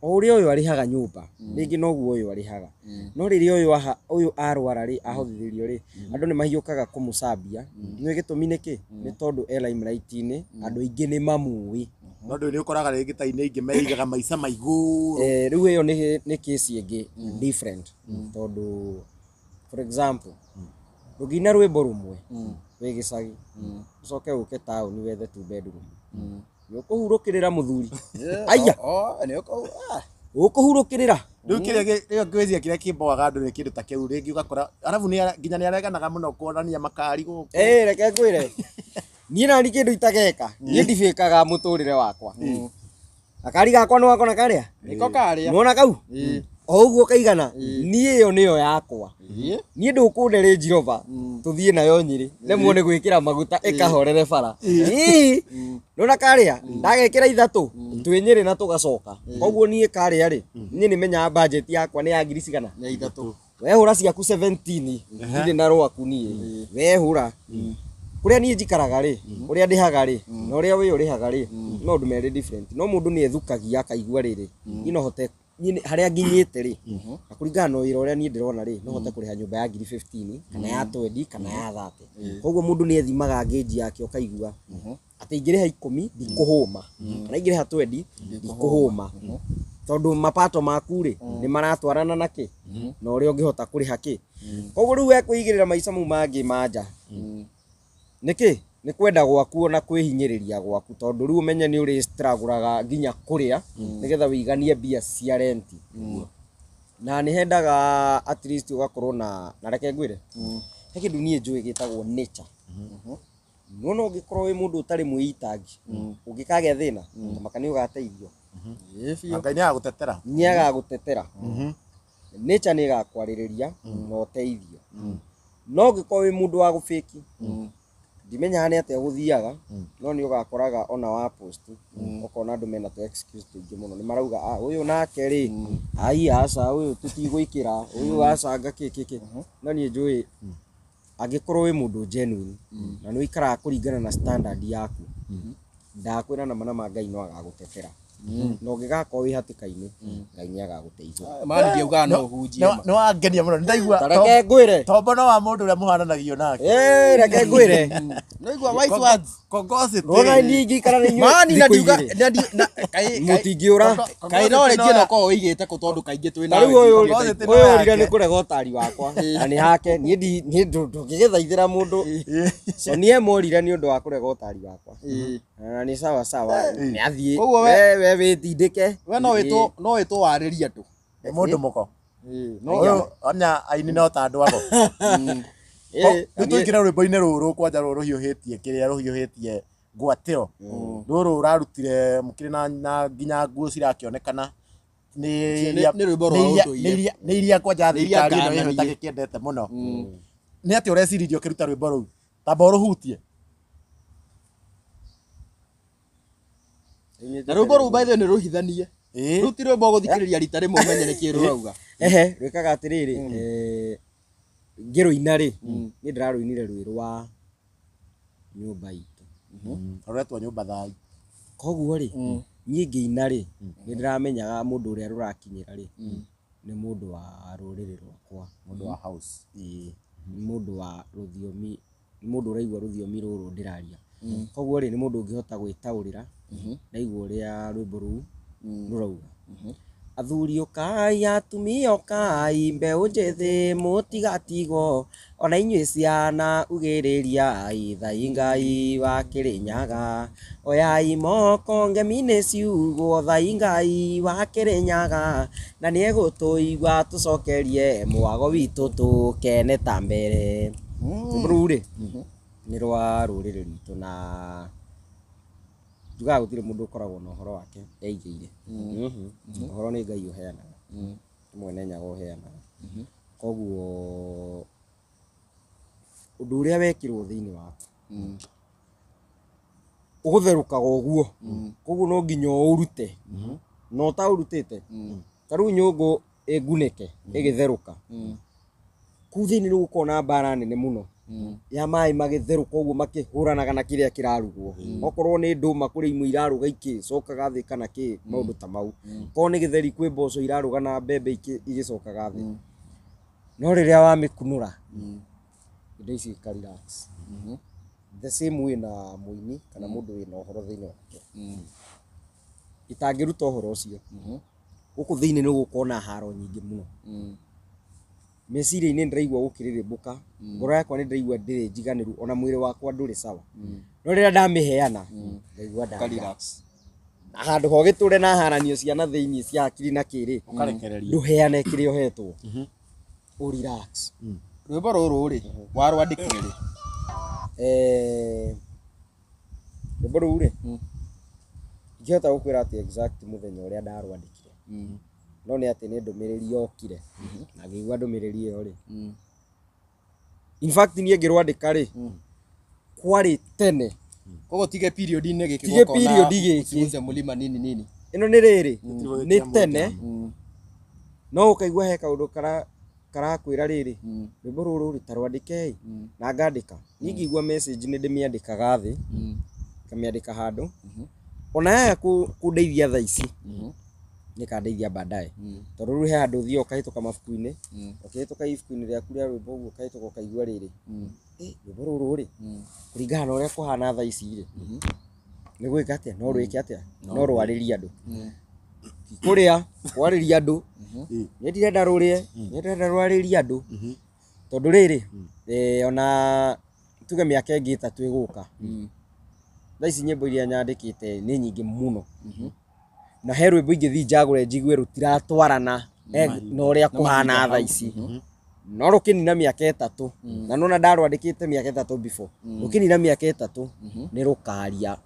O ũrĩa ũyũ arĩhaga nyũmba, rĩngĩ noguo ũyũ arĩhaga. No rĩrĩa ũyũ arwara rĩ, ahũthithĩrio rĩ, andũ nĩ mahiũkaga kũmũcambia. Nĩ gĩtũmi nĩkĩ? Nĩ tondũ e limelight-inĩ, andũ aingĩ nĩ mamũĩ. No ndũĩ nĩ ũkoraga rĩngĩ ta ini aingĩ meigaga maica ma igũrũ. Rĩu ĩyo nĩ case ĩngĩ different, tondũ for example ndũngĩina rwĩmbo rũmwe wĩ gĩcagi ũcoke ũke taũni wethe two bedroom, nĩ ũkũhurũkĩrĩra mũthuri. Aya, ũkũhurũkĩrĩra. Rĩu kĩrĩa rĩu ngwĩciria kĩrĩa kĩmboaga andũ nĩ kĩndũ ta kĩu, rĩngĩ ũgakora arabu nginya nĩ areganaga mũno kuonania makari gũkũ. Reke ngwĩre, niĩ nani kĩndũ itageka, niĩ ndibĩkaga mũtũrĩre wakwa. Gakari gakwa nĩ wakona karĩa? Nĩko karĩa. Nĩwona kau? O ũguo kaigana, niĩ ĩyo nĩyo yakwa. Niĩ ndũkũnde Range Rover tũthiĩ nayo Nyĩrĩ, nemwo nĩ gwĩkĩra maguta ĩkahorere bara. Ĩĩ, nĩwona karĩa? Ndagekĩra ithatũ, twĩ Nyĩrĩ na tũgacoka. Koguo niĩ karĩa rĩ, niĩ nĩmenyaga budget yakwa nĩ ya ngiri cigana? Nĩ ithatũ. Wehũra ciaku 17, ndirĩ na rwaku niĩ. Wehũra. Kũrĩa niĩ njikaraga rĩ, ũrĩa ndĩhaga rĩ, na ũrĩa wĩ ũrĩhaga rĩ, maũndũ merĩ different. No mũndũ nĩ ethukagia akaigua rĩrĩ, niĩ no hote Niĩ harĩa nginyĩte rĩ, na kũringana na wĩra ũrĩa niĩ ndĩrona rĩ, no hote kũrĩha nyũmba ya ngiri 15 kana ya 20 kana ya 30. Koguo mũndũ nĩ ethimaga ngĩnji yake ũkaigua atĩ ingĩrĩha 10 ndikũhũma, kana ingĩrĩha 20 ndikũhũma, tondũ mapato maku rĩ nĩ maratwarana na kĩ na ũrĩa ũngĩhota kũrĩha kĩ. Koguo rĩu we kwĩigĩrĩra maica mau mangĩ ma nja nĩkĩ nĩ kwenda gwaku ona kwĩhinyĩrĩria gwaku, tondũ rĩu ũmenye nĩ ũrĩ struggle nginya kũrĩa nĩgetha wĩiganie mbia cia renti. Na nĩ hendaga at least ũgakorwo na reke ngwĩre, he kĩndũ niĩ njũĩ gĩtagwo nature. Nĩwona ũngĩkorwo wĩ mũndũ ũtarĩ mwĩitangi, ũngĩkagĩa thĩna tamaka nĩ ũgateithio. Ĩĩ biũ. Ngai nĩ agagũtetera. Nĩ agagũtetera. Nature nĩ ĩgakwarĩrĩria na ũteithio. No ũngĩkorwo wĩ mũndũ wa gũbĩki, ndimenyaga nĩ atĩa gũthiaga, no nĩ ũgakoraga ona wa post ũkona andũ mena tũ excuse tũingĩ mũno, nĩ marauga ah ũyũ nake rĩ, ai aca ũyũ tũtigwĩkĩra, ũyũ aca anga kĩ kĩ kĩ. No niĩ njũĩ angĩkorwo wĩ mũndũ genuine na nĩ ũikaraga kũringana na standard yaku, ndakwĩra na mana ma Ngai no agagũtetera. Na ũngĩgakorwo wĩ hatĩka-inĩ, Ngai nĩ agagũteithũra. Mani ndiaugaga no ũhunjie ma. Nĩ wangenia mũno. Nĩ ndaigua Ta reke ngwĩre. tombo no wa mũndũ ũrĩa mũhananagio nake. Ĩĩ, reke ngwĩre. Nĩwaigua wise words. Kongocity. Rona niĩ ingĩikara na inyuĩ Mani na thikũ ndiuga igĩrĩ. na ndi na kai Mũtingĩũra. kai knowledge ĩno ũkoragwo ũigĩte kũ tondũ kaingĩ twĩ Ta nawe rĩu ũyũ Kongocity no ũyũ yake. ũrire nĩ kũrega ũtari wakwa na nĩ hake niĩ niĩ ndũngĩgĩthaithĩra mũndũ. So niĩ morire nĩ ũndũ wa kũrega ũtari wakwa. Na nĩ sawa sawa, nĩ athiĩ. Koguo we- We wĩtindĩke. We no wĩtwo no wĩtwo warĩrie andũ. Nĩ mũndũ mũko. No Ũyũ ona aini no ta andũ ago. Ĩĩ, Rĩu tũingĩre rwĩmbo-inĩ rũrũ kwanja rũrũ rũhiũhĩtie kĩrĩa rũhiũhĩtie ngwatĩro. Rũrũ ũrarutire mũkĩrĩ na nginya nguo cirakĩonekana. Nĩ iria Nĩ rwĩmbo rwa ũndũire. nĩ iria kwanja Nĩ iria thirikari ĩno ngananie. ĩtagĩkĩendete mũno. Nĩ atĩa ũreciririe ũkĩruta rwĩmbo rũu? Tamba ũrũhutie. Na rwĩmbo rũu by the way nĩ rũhithanie. Ĩĩ. Rũu ti rwĩmbo ũgũthikĩrĩria rita rĩmwe ũmenye nĩkĩ rũrauga. Ehe, rwĩkaga atĩrĩrĩ, ngĩrũina rĩ, niĩ ndĩrarũinire rwĩ rwa nyũmba itũ. Rũretwo nyũmba thai. Koguo rĩ, niĩ ngĩina rĩ, nĩ ndĩramenyaga mũndũ ũrĩa rũrakinyĩra rĩ, nĩ mũndũ wa rũrĩrĩ rwakwa. Mũndũ wa house. Ĩĩ, nĩ mũndũ wa rũthiomi, nĩ mũndũ ũraigua rũthiomi rũrũ ndĩraria. Koguo rĩ, nĩ mũndũ ũngĩhota gwĩtaũrĩra ndaigua ũrĩa rwĩmbo rũu rũrauga. Athuri ũkai, atumia ũkai, mbeũ njĩthĩ mũtigatigwo, ona inyuĩ ciana ugĩrĩriai, thai Ngai wa Kĩrĩnyaga. Oyai moko ngemi-inĩ ciugwo, thai Ngai wa Kĩrĩnyaga, na nĩegũtũigua tũcokerie mwago witũ tũkene ta mbere. Rwĩmbo rũu rĩ, nĩ rwa rũrĩrĩ rwitũ na njugaga gũtirĩ mũndũ ũkoragwo na ũhoro wake eigĩire. Ũhoro nĩ Ngai ũheanaga, nĩ mwene Nyaga ũheanaga. Koguo ũndũ ũrĩa wekĩrwo thĩinĩ waku ũgũtherũkaga ũguo, koguo no nginya ũũrute, na ũtaũrutĩte ta rĩu nyũngũ ĩngunĩke ĩgĩtherũka, kũu thĩinĩ nĩ gũkoragwo na mbara nene mũno ya maĩ magĩtherũka ũguo makĩhũranaga na kĩrĩa kĩrarugwo. Okorwo nĩ ndũma kũrĩ imwe iraruga ikĩcokaga thĩ kana kĩ maũndũ ta mau. Okorwo nĩ gĩtheri kwĩ mboco iraruga na mbembe igĩcokaga thĩ. No rĩrĩa wamĩkunũra indo ici ika relax. The same way na mũini kana mũndũ wĩna ũhoro thĩinĩ wake. Itangĩruta ũhoro ũcio, gũkũ thĩinĩ nĩ gũkorwo na haro nyingĩ mũno. Meciria-inĩ ndĩraigua gũkĩrĩrĩmbũka, ngoro yakwa nĩ ndĩraigua ndĩrĩ njiganĩru, ona mwĩrĩ wakwa ndũrĩ sawa. No rĩrĩa ndamĩheana, ngaigua nda Relax. Na handũ ha ũgĩtũre na haranio cia na thĩinĩ cia hakiri na kĩrĩ, Ũkarekereria. ndũheane kĩrĩa ũhetwo. Ũ relax. Rwĩmbo rũrũ rĩ, warwandĩkire rĩ? Rwĩmbo rũu rĩ, ingĩhota gũkwĩra atĩ exact mũthenya ũrĩa ndarwandĩkire. No nĩ atĩ nĩ ndũmĩrĩri yokire, na ngĩigua ndũmĩrĩri ĩyo rĩ. In fact niĩ ngĩrwandĩka rĩ, kwarĩ tene. Koguo tige period-inĩ gĩkĩ Tige gũkorwo na period gĩkĩ. Usiuze mlima nini nini. Ĩno nĩ rĩrĩ, Gĩtirĩ nĩ kĩa tene, no ũkaigua he kaũndũ karakwĩra rĩrĩ, rwĩmbo rũrũ rĩ, ta rwandĩkei, na ngandĩka. Niĩ ngĩigua message nĩ ndĩmĩandĩkaga thĩ, ngamĩandĩka handũ. Ona yaya kũndeithia thaa ici, Nĩkandeithia baadaye, tondũ rĩu he handũ ũthiaga ũkahĩtũka mabuku-inĩ, ũkĩhĩtũka ibuku-inĩ rĩaku rĩa rwĩmbo ũguo, ũkahĩtũka ũkaigua rĩrĩ, rwĩmbo rũrũ rĩ, kũringana na ũrĩa kũhana thaa ici rĩ, nĩ gwĩka atĩa, no rwĩke atĩa, no rwarĩrie andũ. Ti kũrĩa kwarĩria andũ, nĩ ndirenda rũrĩe, nĩ ndĩrenda rwarĩrie andũ, tondũ rĩrĩ, ona tuge mĩaka ĩngĩ 3 ĩgũka, thaa ici nyĩmbo iria nyandĩkĩte nĩ nyingĩ mũno, na he rwĩmbo ingĩthiĩ njagũre njigue rũtiratwarana na ũrĩa kũhana thaa ici, no rũkĩnina mĩaka 3, na nona ndarwandĩkĩte mĩaka 3 before, rũkĩnina mĩaka 3 nĩ rũkaria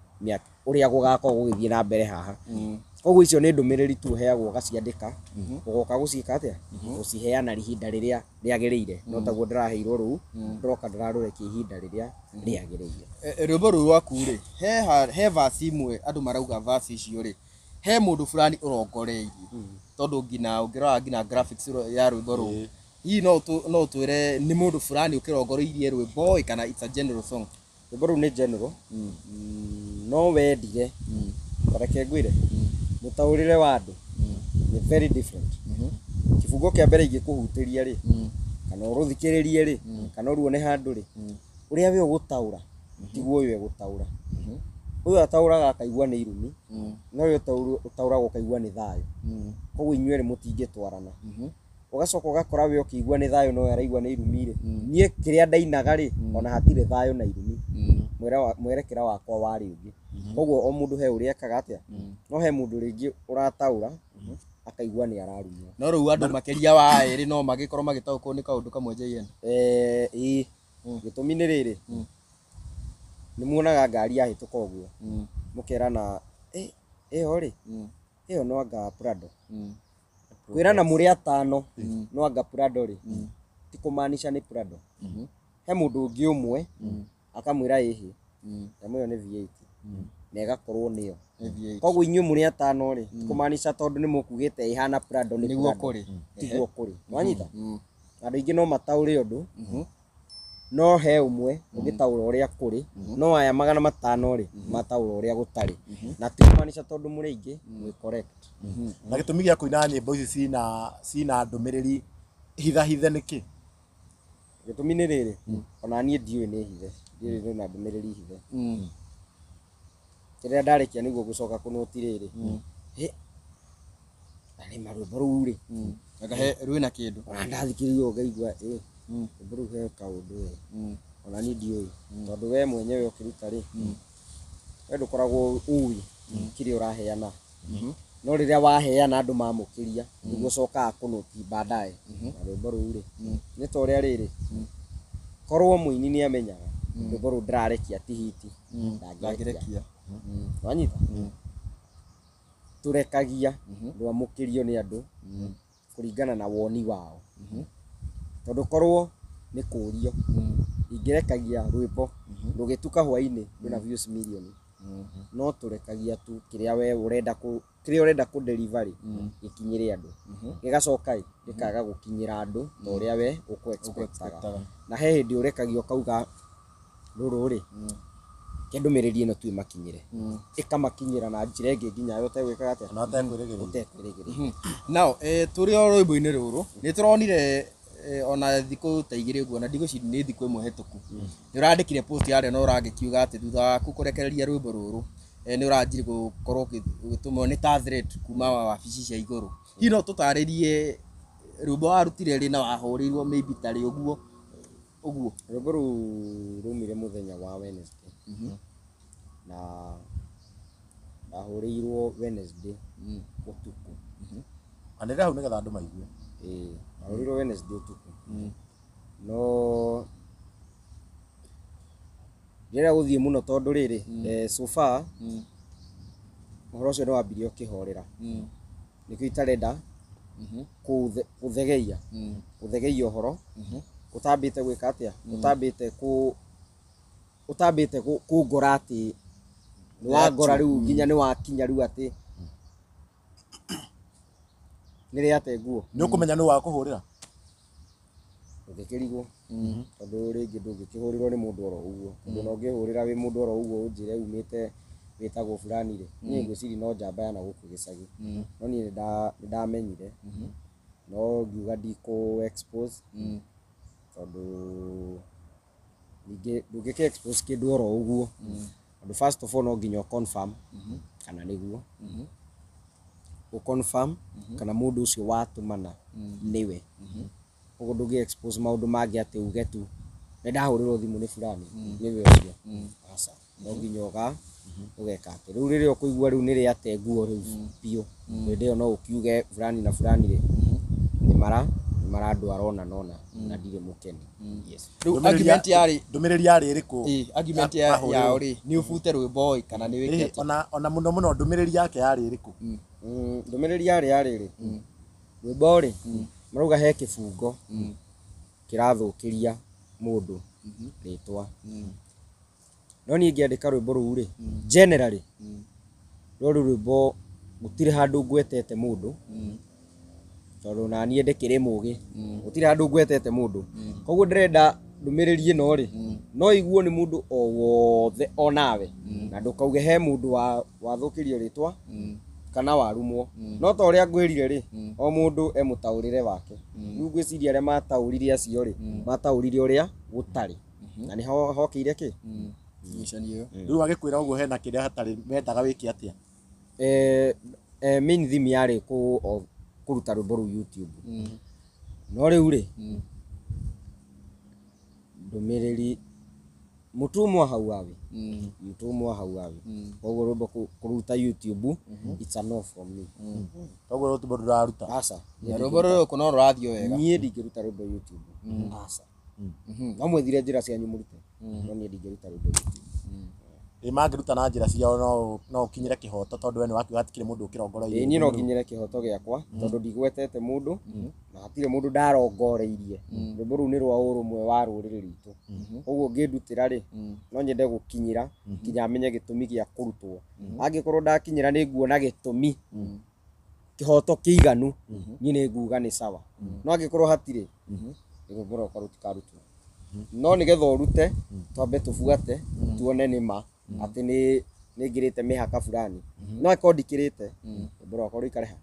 ũrĩa gũgakorwo gũgĩthiĩ na mbere haha. Koguo icio nĩ ndũmĩrĩri tu ũheagwo ũgaciandĩka, ũgoka gũciĩka atĩa, gũciheana ihinda rĩrĩa rĩagĩrĩire, no taguo ndĩraheirwo rũu, ndĩroka ndĩrarũrekia ihinda rĩrĩa rĩagĩrĩire. Rwĩmbo rũu rwaku rĩ, he verse imwe andũ marauga verse icio rĩ, he mũndũ fulani ũrongoreirie, tondũ nginya ũngĩrora nginya graphics ya rwĩmbo rũu, hihi no ũtwĩre nĩ mũndũ fulani ũkĩrongoreirie rwĩmbo ĩ, kana it's a general song? Rwĩmbo rũu nĩ general, no wendire, reke ngwĩre, mũtaũrĩre wa andũ nĩ very different. Kĩbungo kĩa mbere ingĩkũhutĩria rĩ, kana ũrũthikĩrĩrie rĩ, kana ũruone handũ rĩ, ũrĩa we ũgũtaũra tiguo ũyũ egũtaũra. Ũyũ ataũraga akaigua nĩ irumi, no ũyũ ũtaũraga ũkaigua nĩ thayũ. Koguo inyuĩ erĩ mũtingĩtwarana. Ũgacoka ũgakora we ũkĩigua nĩ thayũ no we araigua nĩ irumi rĩ, niĩ kĩrĩa ndainaga rĩ, ona hatirĩ thayũ na irumi. Mwerekera wakwa warĩ ũngĩ. Koguo o mũndũ he ũrĩa ekaga atĩa, no he mũndũ rĩngĩ ũrataũra akaigua nĩ ararumwo. No rĩu andũ makĩria wa erĩ no magĩkorwo magĩtaũkwo nĩ kaũndũ kamwe JN. Ĩĩ, gĩtũmi nĩ rĩrĩ, nĩ muonaga ngari yahĩtũka ũguo, mũkerana, ĩyo rĩ, ĩyo no anga Prado. Kwĩrana mũrĩ atano no anga Prado rĩ, ti kũmaanisha nĩ Prado. He mũndũ ũngĩ ũmwe akamwĩra ĩhĩ, nyamũ ĩyo nĩ V8, na ĩgakorwo nĩyo. Koguo inyuĩ mũrĩ atano rĩ, ti kũmaanisha tondũ nĩ mũkugĩte ĩhana Prado nĩ Nĩguo Prado. kũrĩ. Tiguo kũrĩ. Wanyita? Andũ aingĩ no mataũre ũndũ, no he ũmwe ũngĩtaũra ũrĩa kũrĩ, no aya 500 rĩ, mataũra ũrĩa gũtarĩ. Na ti kũmaanisha tondũ mũrĩ aingĩ, mwĩ correct. Na gĩtũmi gĩa kũina nyĩmbo ici cina ndũmĩrĩri hithahithe nĩkĩ? Gĩtũmi nĩ rĩrĩ, ona niĩ ndiũĩ nĩ hithe, ndiũĩ na ndũmĩrĩri hithe. Rĩrĩa ndarĩkia nĩguo gũcoka kũnoti rĩrĩ, na nĩ marwĩmbo rũu rĩ, Anga he rwĩna kĩndũ. Ona ndathikĩrĩria ũguo ngaigua, rwĩmbo rũu he kaũndũ ĩ. Ona niĩ ndiũĩ, tondũ we mwenyewe ũkĩruta rĩ, we ndũkoragwo ũĩ kĩrĩa ũraheana. No rĩrĩa waheana andũ mamũkĩria, nĩguo ũcokaga kũnoti baadaye. Na rwĩmbo rũu rĩ, nĩ ta ũrĩa rĩrĩ, korwo mũini nĩ amenyaga rwĩmbo rũu ndĩrarekia ti hiti, ndangĩrekia. Wanyita? Tũrekagia rwamũkĩrio nĩ andũ kũringana na woni wao. Tondũ korwo nĩ kũrio, ingĩrekagia rwĩmbo rũgĩtuka hwainĩ rwĩna views million, no tũrekagia tu kĩrĩa we ũrenda kũ, kĩrĩa ũrenda kũ deliver gĩkinyĩre andũ. Gĩgacoka ĩ, gĩkaga gũkinyĩra andũ ta ũrĩa we ũkũ expectaga. Na he hĩndĩ ũrekagia ũkauga rũrũ rĩ, ke ndũmĩrĩri ĩno tu ĩmakinyĩre. Ĩkamakinyĩra na njĩra ĩngĩ nginya we ũtegwĩkaga atĩa? Ona ũtekwĩrĩgĩrĩire. Ũtekwĩrĩgĩrĩire. Now, tũrĩ o rwĩmbo-inĩ rũrũ, nĩ tũronire ona thikũ ta 2 ũguo, na ndigwĩciria nĩ thikũ 1 hĩtũku. Nĩ ũrandĩkire post yarĩa na ũragĩkiuga atĩ thutha waku kũrekereria rwĩmbo rũrũ, nĩ ũranjirie gũkorwo ũgĩtũmwo nĩ ta threat kuma wabici cia igũrũ. Hihi no tũtarĩrie rwĩmbo warutire rĩ na wahũrĩirwo maybe tarĩ ũguo ũguo? Rwĩmbo rũu rwaumire mũthenya wa Wednesday. Na ndahũrĩirwo Wednesday ũtukũ. Anĩrĩra hau nĩgetha andũ maigue. Ĩĩ, ndahũrĩirwo Wednesday ũtukũ. No ndĩrenda gũthiĩ mũno tondũ rĩrĩ, so far, ũhoro ũcio nĩ wambirie ũkĩhorera. Nĩkĩo itarenda gũthegeia. Gũthegeia ũhoro, ũtambĩte gwĩka atĩa? Ũtambĩte kũ, ũtambĩte kũngora atĩ nĩ wangora rĩu nginya nĩ wakinya rĩu atĩ nĩ rĩate nguo. Nĩ ũkũmenya nĩ wakũhũrĩra? Ũngĩkĩrigwo. Tondũ rĩngĩ ndũngĩkĩhũrĩrwo nĩ mũndũ oro ũguo. Tondũ ona ũngĩhũrĩra wĩ mũndũ oro ũguo ũnjĩre umĩte Wĩtagwo fulani rĩ, niĩ ngwĩciria no njamba ya na gũkũ gĩcagi, no niĩ nĩ ndamenyire, no ngiuga ndikũ expose, tondũ ningĩ ndũngĩkĩ expose kĩndũ oro ũguo, tondũ first of all no nginya ũ confirm kana nĩguo ũ confirm kana mũndũ ũcio watũmana nĩwe. Koguo ndũngĩ expose maũndũ mangĩ atĩ uge tu nĩ ndahũrĩrwo thimũ nĩ fulani, nĩwe ũcio. Aca, no nginya ũgeka atĩ rĩu rĩrĩa ũkũigua rĩu nĩ rĩate nguo rĩu biũ, hĩndĩ ĩyo no ũkiuge fulani na fulani rĩ, nĩ marandwara ona nona na ndirĩ mũkenu. Yes. Rĩu Ndũmĩrĩri argument yarĩ ndũmĩrĩri yarĩ ĩrĩkũ? Argument Ahũrĩrwo. yao rĩ, nĩ ũbute rwĩmbo ĩ kana nĩ wĩke Ĩ, atĩa? ona mũno mũno ndũmĩrĩri yake yarĩ ĩrĩkũ? Ndũmĩrĩri yarĩ rĩ, rwĩmbo rĩ, marauga he kĩbungo kĩrathũkĩria mũndũ rĩtwa, no niĩ ngĩandĩka rwĩmbo rũu rĩ, generally rũrũ rwĩmbo gũtirĩ handũ ngwetete mũndũ, tondũ na niĩ ndĩkĩrĩ mũgĩ, gũtirĩ handũ ngwetete mũndũ. Koguo ndĩrenda ndũmĩrĩri ĩno rĩ, no iguo nĩ mũndũ o wothe onawe, na ndũkauge he mũndũ wathũkĩrio rĩtwa kana warumwo. No ta ũrĩa ngwĩrire rĩ, o mũndũ e mũtaũrĩre wake. Rĩu ngwĩciria arĩa mataũrire acio rĩ, mataũrire ũrĩa gũtarĩ, na nĩho hokĩire kĩ. Ngucanio ĩyo. Rĩu agĩkwĩra ũguo hena kĩrĩa hatarĩ mendaga wĩke atĩa? Main theme yarĩ kũruta rwĩmbo rũu YouTube. No rĩu rĩ, ndũmĩrĩri mũtũmwo hauawi, mũtũmwo hauawi, koguo rwĩmbo kũruta YouTube, it's a no from me. Koguo rwĩmbo ndũraruta? Aca. Na rwĩmbo rũrũ no rũrathiĩ o wega. Niĩ ndingĩruta rwĩmbo YouTube, aca. No mwethire njĩra cianyu mũrute, no niĩ ndingĩruta rwĩmbo YouTube. Ĩ mangĩruta na njĩra ciao no ũkinyĩre kĩhoto, tondũ we nĩ wakiuga hatikĩrĩ mũndũ ũkĩrongoreirie? Ĩĩ, niĩ no nginyĩre kĩhoto gĩakwa, tondũ ndigwetete mũndũ na hatirĩ mũndũ ndarongoreirie. Rwĩmbo rũu nĩ rwa ũrũmwe wa rũrĩrĩ rwitũ, koguo ngĩndutĩra rĩ, no nyende gũkinyĩra nginya menye gĩtũmi gĩa kũrutwo. Angĩkorwo ndakinyĩra nĩ nguona gĩtũmi kĩhoto kĩiganu, niĩ nĩ nguga nĩ sawa. No angĩkorwo hatirĩ, rwĩmbo rwakwa rũtikarutwo. No nĩgetha ũrute, twambe tũbuate tuone nĩ ma atĩ nĩ ngĩrĩte mĩhaka fulani. No angĩkorwo ndikĩrĩte, rwĩmbo rwakwa rũikare ha.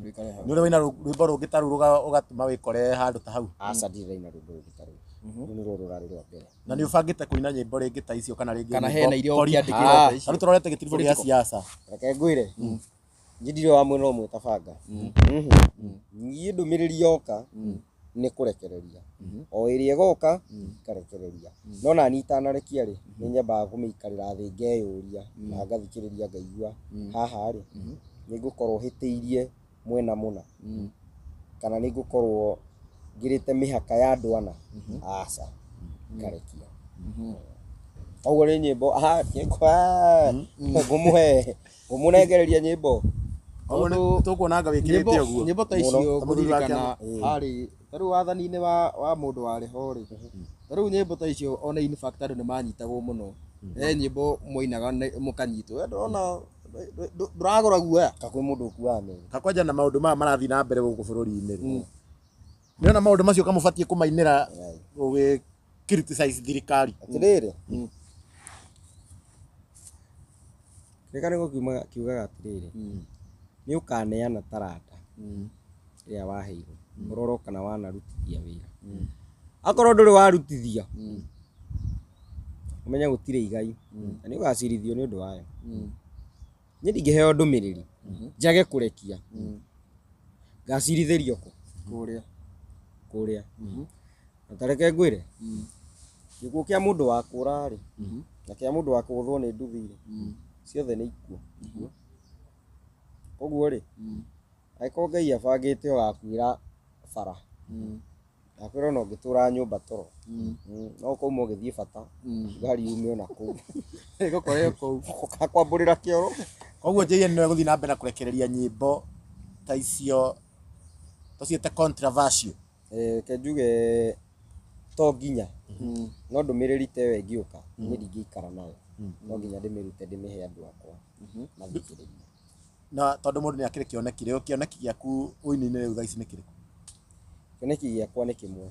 Rũikare hau. Nĩ ũrĩ waina rwĩmbo rũngĩ ta rũu ũgatũma wĩkore handũ ta hau? Aca, ndirĩ ndaina rwĩmbo rũngĩ ta rũu. Rũu nĩrwo rũrarĩ rwa mbere. Na nĩ ũbangĩte kũina nyĩmbo rĩngĩ ta icio kana rĩngĩ Kana nyĩmbo hena iria ũkĩandĩkĩrwo ta icio? Rĩu tũrorete gĩtiribũ gĩa Political. siasa. Reke ngwĩre, niĩ ndirĩ wa mwena ũmwe ta banga. Niĩ ndũmĩrĩri yoka nĩ kũrekereria, o ĩrĩa ĩgoka ngarekereria. No nani itanarekia rĩ, nĩ nyambaga kũmĩikarĩra thĩ, ngeyũria na ngathikĩrĩria, ngaigua haha rĩ, nĩ ngũkorwo hĩtĩirie mwena mũna kana nĩ ngũkorwo ngĩrĩte mĩhaka ya andũ ana. Aca, ngarekia. Koguo nĩ nyĩmbo, aha, nyĩmbo, ngũmũhe, ngũmũnengereria nyĩmbo. Koguo nĩ tũkuona wĩkĩrĩte ũguo Nyĩmbo ta Mũno. icio Ta mũthuri wa ngũririkana kĩama. harĩ ta rĩu wathani-inĩ wa mũndũ warĩ ho rĩ, ta rĩu nyĩmbo ta icio ona in fact andũ nĩ manyitagwo mũno. He nyĩmbo mwainaga mũkanyitwo, we ndũrona ndũragũra guoya. Ka kwĩ mũndũ ũkuaga meri? Kakwanja na maũndũ maya marathiĩ na mbere gũkũ bũrũri-inĩ rĩ, nĩona maũndũ macio kamũbatiĩ kũmainĩra ũgĩ criticize thirikari? Atĩrĩrĩ, kĩrĩkanĩro kiugaga atĩrĩrĩ, nĩ ũkaneana taranda ĩrĩa waheirwo, ũrorwo kana wanarutithia wĩra. Akorwo ndũrĩ warutithia, ũmenye gũtirĩ igai na nĩ ũgacirithio nĩ ũndũ wayo. Niĩ ndingĩheo ndũmĩrĩri njage kũrekia, ngacirithĩrio kũ? Kũrĩa. Kũrĩa. Na ta reke ngwĩre, gĩkuũ kĩa mũndũ wa kũra rĩ, na kĩa mũndũ wa kũgũthwo nĩ nduthi rĩ, ciothe nĩ ikuũ. Koguo rĩ, angĩkorwo Ngai abangĩte ũgakuĩra bara, akwĩra ona ũngĩtũra nyũmba toro, no ũkauma ũgĩthiĩ bata, ngari yume ona kũu, Ĩgũkorwo kũu. Ũgakwambũrĩra kĩoro. Koguo JN nĩwe gũthiĩ na mbere na kũrekereria nyĩmbo ta icio tũciĩte controversial? Reke njuge to nginya, no ndũmĩrĩri ta ĩyo ĩngĩũka, niĩ ndingĩikara nayo, no nginya ndĩmĩrute, ndĩmĩhe andũ akwa mathikĩrĩrie. Na tondũ mũndũ nĩ akĩrĩ kĩoneki rĩu, kĩoneki gĩaku ũini-inĩ rĩu thaa ici nĩ kĩrĩkũ? Kĩoneki gĩakwa nĩ kĩmwe,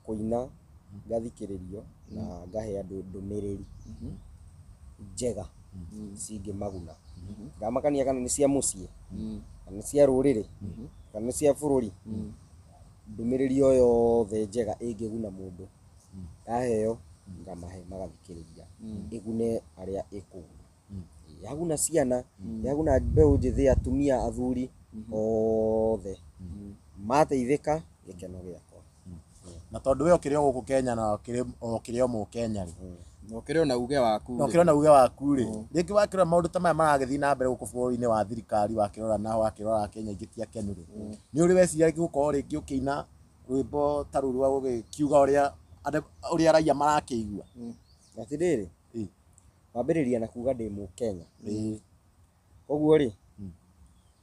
kũina ngathikĩrĩrio na ngahe andũ ndũmĩrĩri njega. Cingĩmaguna ngamakania kana nĩ cia mũciĩ, kana nĩ cia rũrĩrĩ, kana nĩ cia bũrũri, ndũmĩrĩri o yothe njega ĩngĩguna mũndũ, ndaheo ngamahe magathikĩrĩria, ĩgune arĩa ĩkũguna. Yaguna ciana, yaguna mbeũ njĩthĩ, atumia, athuri, othe mateithĩka, gĩkeno gĩakwa. Na tondũ we ũkĩrĩ o gũkũ Kenya na ũkĩrĩ o mũkenya rĩ, Na ũkĩrĩ ona uge waku na ũkĩrĩ ona uge waku rĩ, rĩngĩ wakĩrora maũndũ ta maya maragĩthiĩ na mbere gũkũ bũrũri-inĩ wa thirikari, wakĩrora na wakĩrora Kenya ingĩ ti akenu rĩ, nĩ ũrĩ weciria rĩngĩ gũkorwo rĩngĩ ũkĩina rwĩmbo ta rũu rwa gũgĩkiuga ũrĩa raia marakĩigua? Atĩrĩrĩ, wambĩrĩria na kuga ndĩ mũkenya, koguo rĩ,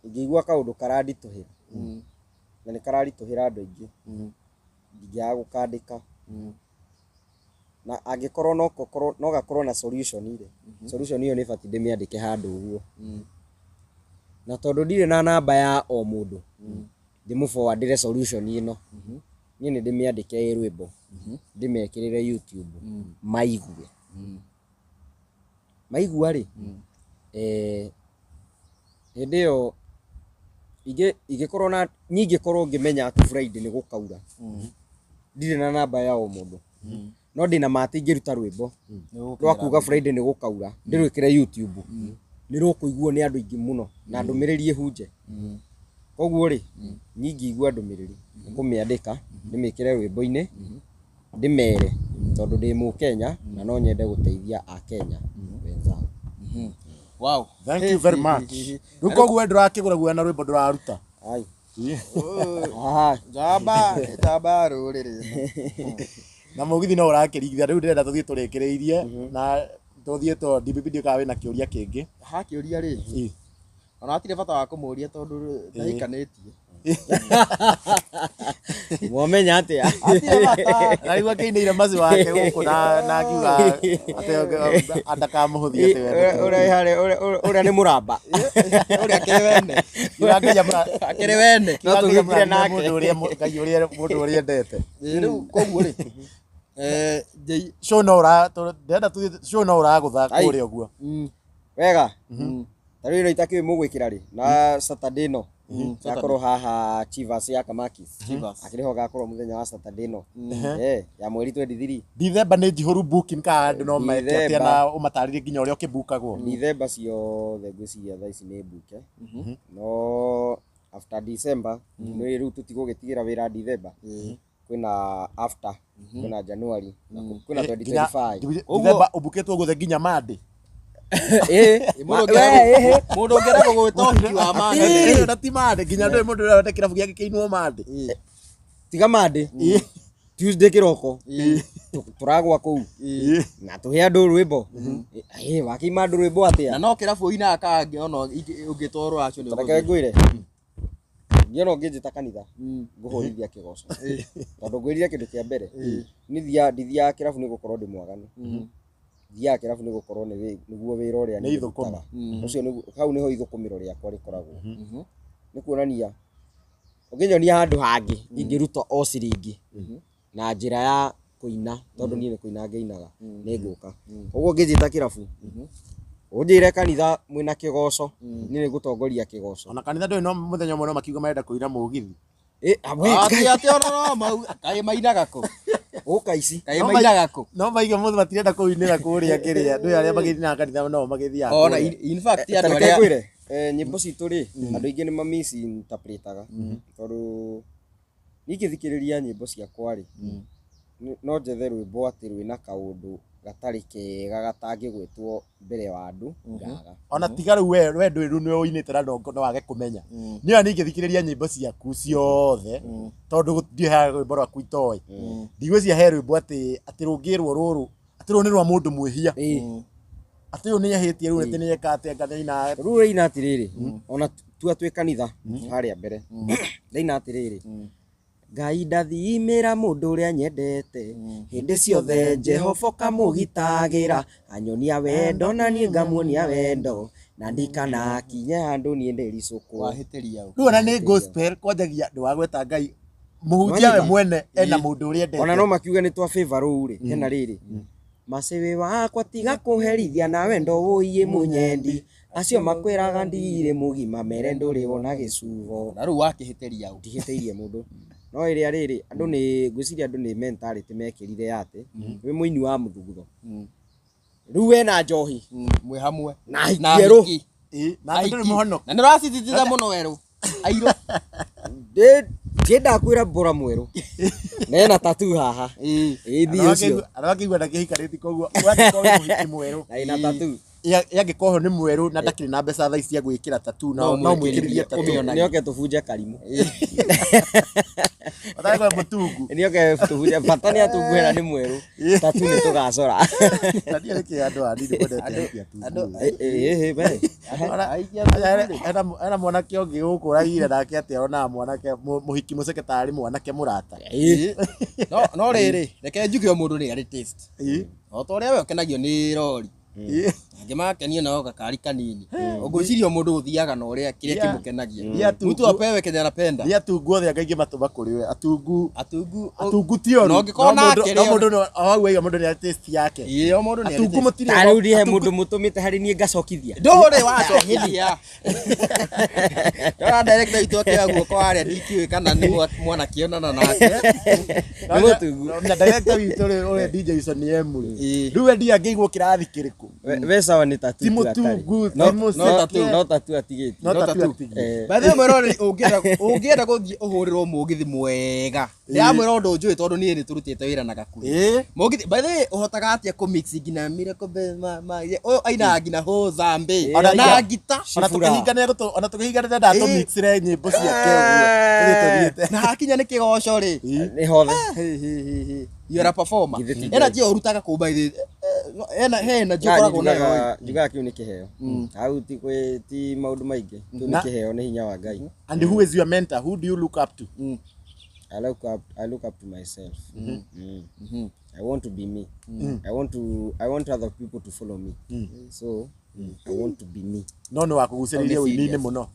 ingĩigua kaũndũ karanditũhĩra, na nĩ kararitũhĩra andũ aingĩ, ndingĩaga gũkandĩka. Na angĩkorwo no gakorwo na solution rĩ, solution ĩyo nĩ batiĩ ndĩmĩandĩke handũ ũguo. Na tondũ ndirĩ na namba ya o mũndũ ndĩmũ-forwardĩre solution ĩno, niĩ nĩ ndĩmĩandĩke ĩ rwĩmbo, ndĩmekĩrĩre YouTube maigue. Maigua rĩ, hĩndĩ ĩyo ingĩkorwo na nyingĩkorwo ngĩmenya atĩ Friday nĩ gũkaura, ndirĩ na namba ya o mũndũ, no ndĩna ma atĩ ingĩruta rwĩmbo rwa kuga Friday nĩ gũkaura, ndĩrwĩkĩre YouTube, nĩ rũkũiguo nĩ andũ aingĩ mũno na ndũmĩrĩri ĩhunje. Koguo rĩ, niĩ ingĩigua ndũmĩrĩri nĩ kũmĩandĩka, ndĩmĩkĩre rwĩmbo-inĩ, ndĩmere tondũ ndĩ mũkenya na no nyende gũteithia akenya wenzangu. Wow. Thank you very much. Rĩu koguo we ndũrakĩgũra guoya na rwĩmbo ndũraruta. Ai. Aha. Njamba, njamba rũrĩrĩ. Na mũgithi no ũrakĩringithia rĩu ndĩrenda tũthiĩ tũrĩkĩrĩirie na tũthiĩ to DPP, ndiũĩ kana wĩna kĩũria kĩngĩ. Ha kĩũria rĩ, ona hatirĩ bata wa kũmũria tondũ ndahikanĩtie. Mwamenya atĩa? Hatirĩ bata. Na rĩu akĩinĩire maci wake gũkũ na akiuga atĩ ndakamũhũthia atĩ we. Ũrĩa nĩ mũramba. Ũrĩa akĩrĩ wene. Akĩrĩ wene. No tũgĩkire nake. Mũndũ ũrĩa Ngai ũrĩa mũndũ ũrĩa endete. Rĩu koguo rĩ, Show no ũra ndĩrenda tũthiĩ show no ũragũtha kũrĩa ũguo. Wega. Ta rĩu ĩno itakĩũĩ mũgwĩkĩra rĩ, na Saturday ĩno gakorwo haha Chivas ya Kamakis. Akĩrĩ ho gakorwo mũthenya wa Saturday ĩno ya mweri 23. Dithemba nĩ njihũru booking, kana andũ no meke atĩa Dithemba. na ũmatarĩrie nginya ũrĩa ũkĩbukagwo. Dithemba ciothe ngwĩciria thaa ici nĩ mbuke, no after December nĩ rĩu tũtigũgĩtigĩra wĩra December, kwĩna after, kwĩna January na kwĩna 2025. Dithemba ũbukĩtwo guothe nginya Monday. Mũndũ ũngĩenda gũgwĩta ũhiki wa Monday. Ĩyo na ti Monday nginya ndũĩ mũndũ ũrĩa wendete kĩrabu gĩake kĩinwo Monday. Tiga Monday, Tuesday kĩroko tũragwa kũu na tũhe andũ rwĩmbo. Wakĩima andũ rwĩmbo atĩa? Na no kĩrabu ũinaga kangĩ ona ũngĩtwo rũracio nĩ Reke ngwĩre, niĩ ona ũngĩnjĩta kanitha ngũhũrithia kĩgoco, tondũ ngwĩrire kĩndũ kĩa mbere, niĩ ndithiaga kĩrabu nĩ gũkorwo ndĩ mwaganu, thiaga kĩrabu nĩ gũkorwo nĩguo wĩra ũrĩa Nĩ niĩ ithũkũma. ndutaga. Ũcio nĩguo hau nĩho ithũkũmĩro rĩakwa rĩkoragwo, nĩ kuonania ũngĩnyonia handũ hangĩ ingĩruta o ciringi na njĩra ya kũina, tondũ niĩ nĩ kũina ngĩinaga, nĩ ngũka. Ũguo ũngĩnjĩta kĩrabu ũnjĩre kanitha mwĩna kĩgoco, niĩ nĩ ngũtongoria kĩgoco. Ona kanitha ndũĩ no mũthenya ũmwe no makiuga marenda kũina mũgithi. Atĩ atĩ ona no mau kaĩ mainaga kũ? Ũka ici. Kaĩ mainaga kũ? No maige mũthĩ matirenda kũinĩra kũrĩa kĩrĩa ndũĩ arĩa magĩthinaga kanitha no magĩthiaga Ona kũrĩa. in fact andũ Reke arĩa ngwĩre, nyĩmbo citũ rĩ, andũ aingĩ nĩ ma misinterpretaga, tondũ niĩ ingĩthikĩrĩria nyĩmbo ciakwa rĩ, no njethe rwĩmbo atĩ rwĩna kaũndũ gatarĩ kega gatangĩgwetwo mbere wa andũ ngaga. Ona tiga rĩu we ndũĩ rĩu nĩwe ũinĩte na no wage kũmenya, niĩ ona ningĩthikĩrĩria nyĩmbo ciaku ciothe tondũ ndiũĩ he rwĩmbo rwaku itoĩ, ndigwĩciria he rwĩmbo atĩ rũngĩrwo rũrũ atĩ rũrũ nĩ rwa mũndũ mwĩhia, atĩ ũyũ nĩehĩtie rĩu atĩ nĩeka atĩ anga nĩaina. Rĩu ũraina atĩrĩrĩ, ona tua twĩ kanitha harĩa mbere, ndaina atĩrĩrĩ, Ngai ndathimĩra mũndũ ũrĩa nyendete hĩndĩ ciothe, Jehova ũkamũgitagĩra, anyonia wendo na niĩ ngamuonia wendo, na ndikanakinye handũ niĩ ndĩricũkwo. Wahĩtĩria ũ. Rĩu ona nĩ gospel kwanjagia ndwagweta Ngai mũhunjia we mwene ena mũndũ ũrĩa endete. Ona no makiuge nĩ twa favor rũu rĩ, hena rĩrĩ Macĩwĩ wakwa tiga kũherithia na wendo wũiĩ mũnyendi acio makwĩraga ndirĩ mũgima mere ndũrĩ wona gĩcugo. Na rĩu wakĩhĩtĩria ũ? Ndihĩtĩirie mũndũ no ĩrĩa rĩrĩ andũ nĩ ngwĩciria andũ nĩ mentality mekĩrire ya atĩ wĩ mũini wa mũthugutho rĩu wena njohi Mwĩ hamwe na ahiki erũ. Ĩ, na atĩ ndũrĩ mũhonoku. Na nĩ ũracititiza mũno werũ airũ. Ndiendaga kwĩra mbũra mwerũ na ena tattoo haha. Ĩĩ. Ĩĩ thiĩ ũcio. Andũ akĩigua ndakĩhikanĩtie koguo angĩkorwo wĩ mũhiki mwerũ Na ĩna tattoo. Angĩkorwo nĩ mwerũ na ndakĩrĩ na mbeca thaa ici cia gwĩkĩra tattoo no No mwĩkĩrithie tattoo. ũmĩonage. Nĩoke tũbunje karimũ. Ũtarĩ mũtungu. Nĩoke tũbunje bata nĩ atunguhe na nĩ mwerũ. Tattoo nĩ tũgacora. Na ndiũĩ nĩkĩ andũ a nini mendete ahiki atungu. Ĩĩ we. Hena mwanake ũngĩ gũkũ ũraigire nake atĩ onaga mwanake mũhiki mũceke tarĩ mwanake mũrata. Ĩĩ. No rĩrĩ reke njuge o mũndũ nĩ arĩ taste. Ĩĩ. O ta ũrĩa we ũkenagio nĩ rori Ĩĩ. angĩ makenio nao gakari kanini. Ũngwĩciria o mũndũ ũthiaga na ũrĩa kĩrĩa Yeah. kĩmũkenagia. Yeah, Mtu apewe kenye anapenda. Nĩ atungu othe anga ingĩmatũma kũrĩ we atungu Atungu atungu ti oru. Na ũngĩkorwo No mũndũ- nake no rĩ, mũndũ no hau aiga mũndũ nĩ arĩ taste yake. Ĩĩ, o mũndũ nĩ arĩ Atungu taste. mũtirĩ Ta rĩu ndihe mũndũ mũtũmĩte harĩ niĩ ngacokithia. Ndũrĩ wacokithia. Ndona director witũ akĩoya guoko harĩa ndikĩũĩ kana nĩ mwanake onana nake. Nĩ mũtungu. Na director witũ rĩ ũrĩa DJ Sonny M rĩ. Ĩĩ. Rĩu we ndiangĩigwo kĩrathi kĩrĩkũ. We sawa nĩ tattoo Ti tu atarĩ. mũtungu, ti No- mũceke. no tattoo atigĩtie. No No tattoo tattoo. atigĩtie. By the way mwĩroreri ũngĩenda gũthiĩ ũhũrĩrwo mũgithi mwega ndĩramwĩra ũndũ njũĩ tondũ niĩ nĩ tũrutĩte wĩra na gakuhĩ. Ĩĩ. Mũgithi by the way ũhotaga atĩa kũ mix nginya Miracle Bell ma ũyũ ainaga nginya Hozambe Ona na ngita Ona Cibura. tũkĩhinganĩra ndatũmixire nyĩmbo ciake ũguo. Tũthiĩ tũthiĩte. Na hakinya nĩ kĩgoco rĩ. Nĩ hothe. You are a performer. Githĩ ti Energy ĩyo ũrutaga kũ by the way? Ena he energy ũkoragwo nayo. Njugaga kĩu nĩ kĩheo. Hau ti kwĩ ti maũndũ maingĩ. Kĩu nĩ kĩheo nĩ hinya wa Ngai. And who is your mentor? Who do you look up to? I look up to myself. I want to be me. I want other people to follow me. So I want to be me. No nĩ wakũgucĩrĩirie ũini-inĩ mũno.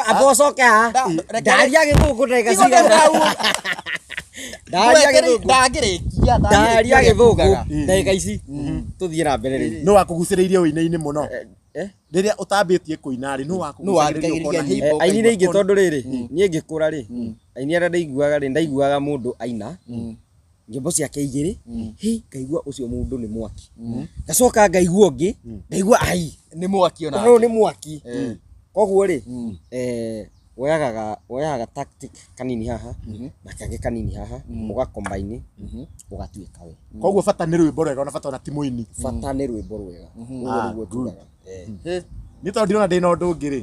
Abo ũcoke haha. Ndaria gĩthũngũ ndagĩka cigana. Ndaria gĩthũngũ. Ndangĩrĩkia. Ndaria gĩthũngũ ndagĩka ici. Tũthiĩ na mbere rĩu. Nĩ wakũgucĩrĩirie ũini-inĩ mũno. Rĩrĩa ũtambĩtie kũina rĩ, nĩ wakũgucĩrĩirie ũkona wathikagĩrĩria nyĩmbo. Aini nĩ aingĩ tondũ rĩrĩ niĩ ngĩkũra rĩ aini arĩa ndaiguaga rĩ ndaiguaga mũndũ aina nyĩmbo ciake igĩrĩ hĩ ngaigua ũcio mũndũ nĩ mwaki ngacoka ngaigua ũngĩ ngaigua ai Nĩ mwaki ona. ũyũ nĩ mwaki koguo rĩ woyaga tactic kanini haha na kangĩ kanini haha ũgakombaini ũgatuĩka we. Koguo bata nĩ rwĩmbo rwega ona bata ona ti mũini. Bata nĩ rwĩmbo rwega ũguo nĩguo tugaga. Niĩ tondũ ndirona ndĩna ũndũ ũngĩ rĩ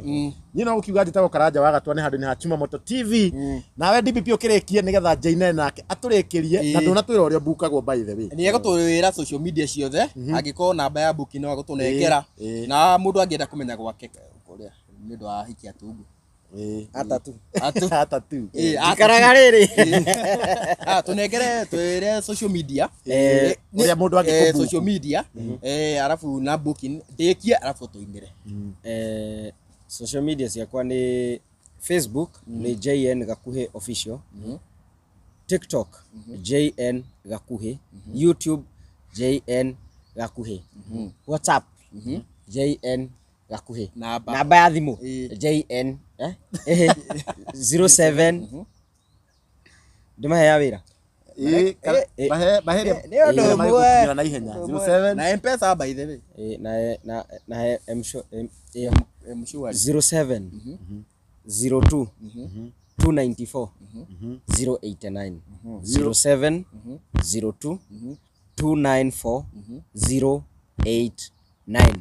niĩ no gũkiuga njĩtagwo Karanja wa Gatwa nĩ handũ-inĩ ha Chuma Moto TV nawe DPP ũkĩrĩkie nĩgetha Njaine nake atũrĩkĩrie na ndũnatwĩra ũrĩa ũmbukagwo by the way. Nĩ egũtwĩra social media ciothe angĩkorwo namba ya booking no agũtũnengera Ĩĩ. na mũndũ angĩenda kũmenya gwake kũrĩa nĩ ũndũ wa ahiki atungu. Atatu. Atu. Atatu. Ĩĩ, atatu. Njikaraga rĩrĩ. Tũnengere twĩre social media Ũrĩa mũndũ angĩkũbook. Social media arabu na booking ndĩkie arabu tũinĩre. Social media ciakwa nĩ Facebook nĩ JN Gakuhĩ official, TikTok JN Gakuhĩ, YouTube JN Gakuhĩ, WhatsApp JN Gakuhĩ, Namba. namba ya thimũ Ĩĩ. JN 07 ndĩmaheya wĩra. Ĩĩ, mahe Nĩ ũndũ ĩrĩa ũmwe. marĩgũkinyĩra na ihenya. 07 Na M-Pesa by the way. Na M-Shwari. 07 02 294 089 07 02 294 089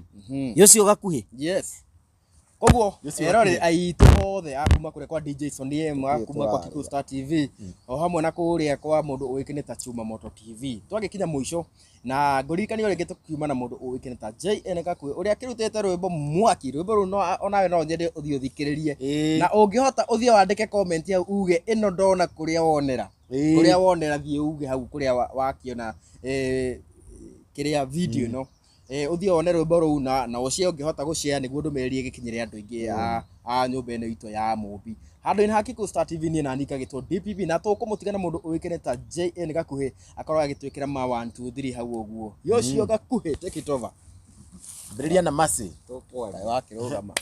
yocio gakuhĩ. Yes. Koguo erore aitũ othe a kuma kũrĩa kwa DJ Sonny M a kuma kwa Kikuyu Star TV o hamwe na kũrĩa kwa mũndũ ũĩkaine ta Chuma Moto TV twagĩkinya mũico na ngũririkanie rĩngĩ tũkiuma na mũndũ ũĩkaine ta JN Gakuhĩ ũrĩa akĩrutĩte rwĩmbo mwaki rwĩmbo rũu no onawe no nyende ũthiĩ ũthikĩrĩrie na ũngĩhota ũthiĩ wandĩke comment hau uge ĩno ndona kũrĩa wonera kũrĩa wonera thiĩ uge hau kũrĩa wakiona kĩrĩa video ĩno. Ũthiĩ wone rwĩmbo rũu na ũshare ũngĩhota gũshare nĩguo ndũmĩrĩri ĩgĩkinyĩre andũ aingĩ a nyũmba ĩno itũ ya Mũmbi. Handũ-inĩ ha Kikuyu Star TV niĩ nani ngagĩtwo DPP na tũkũmũtiga na mũndũ ũĩkaine ta JN Gakuhĩ akorwo agĩtwĩkĩra ma 1 2 3 hau ũguo. Yocio Gakuhĩ, take it over. Ambĩrĩria na Mercy. Kaĩ wakĩrũgama.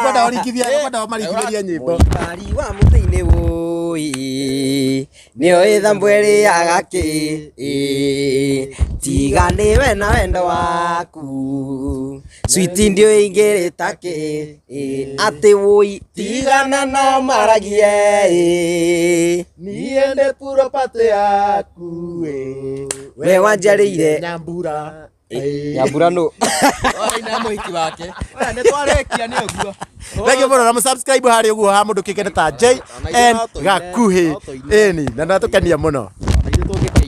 Kwenda ũringithia, kwenda ũmaringithĩrie nyĩmbo. Mũikari wa mũtĩ-inĩ wũi nĩoĩ thambũ ĩrĩaga kĩ, tiga nĩwe na wendo waku switi ndiũĩ ingĩrĩta kĩ, atĩ wũi tigana no maragie, Niĩ nĩ puropatĩ yaku ĩ. We wanjarĩire Nyambura. Nyambura nũ? Ina mũhiki wake. Oya nĩ twarĩkia nĩ ũguo. Thank you mũno na mũsubscribe harĩa ũguo ha mũndũ kĩkene ta JN Gakuhĩ. Ĩni, na nĩatũkenia mũno. Ona ithuĩ tũngĩka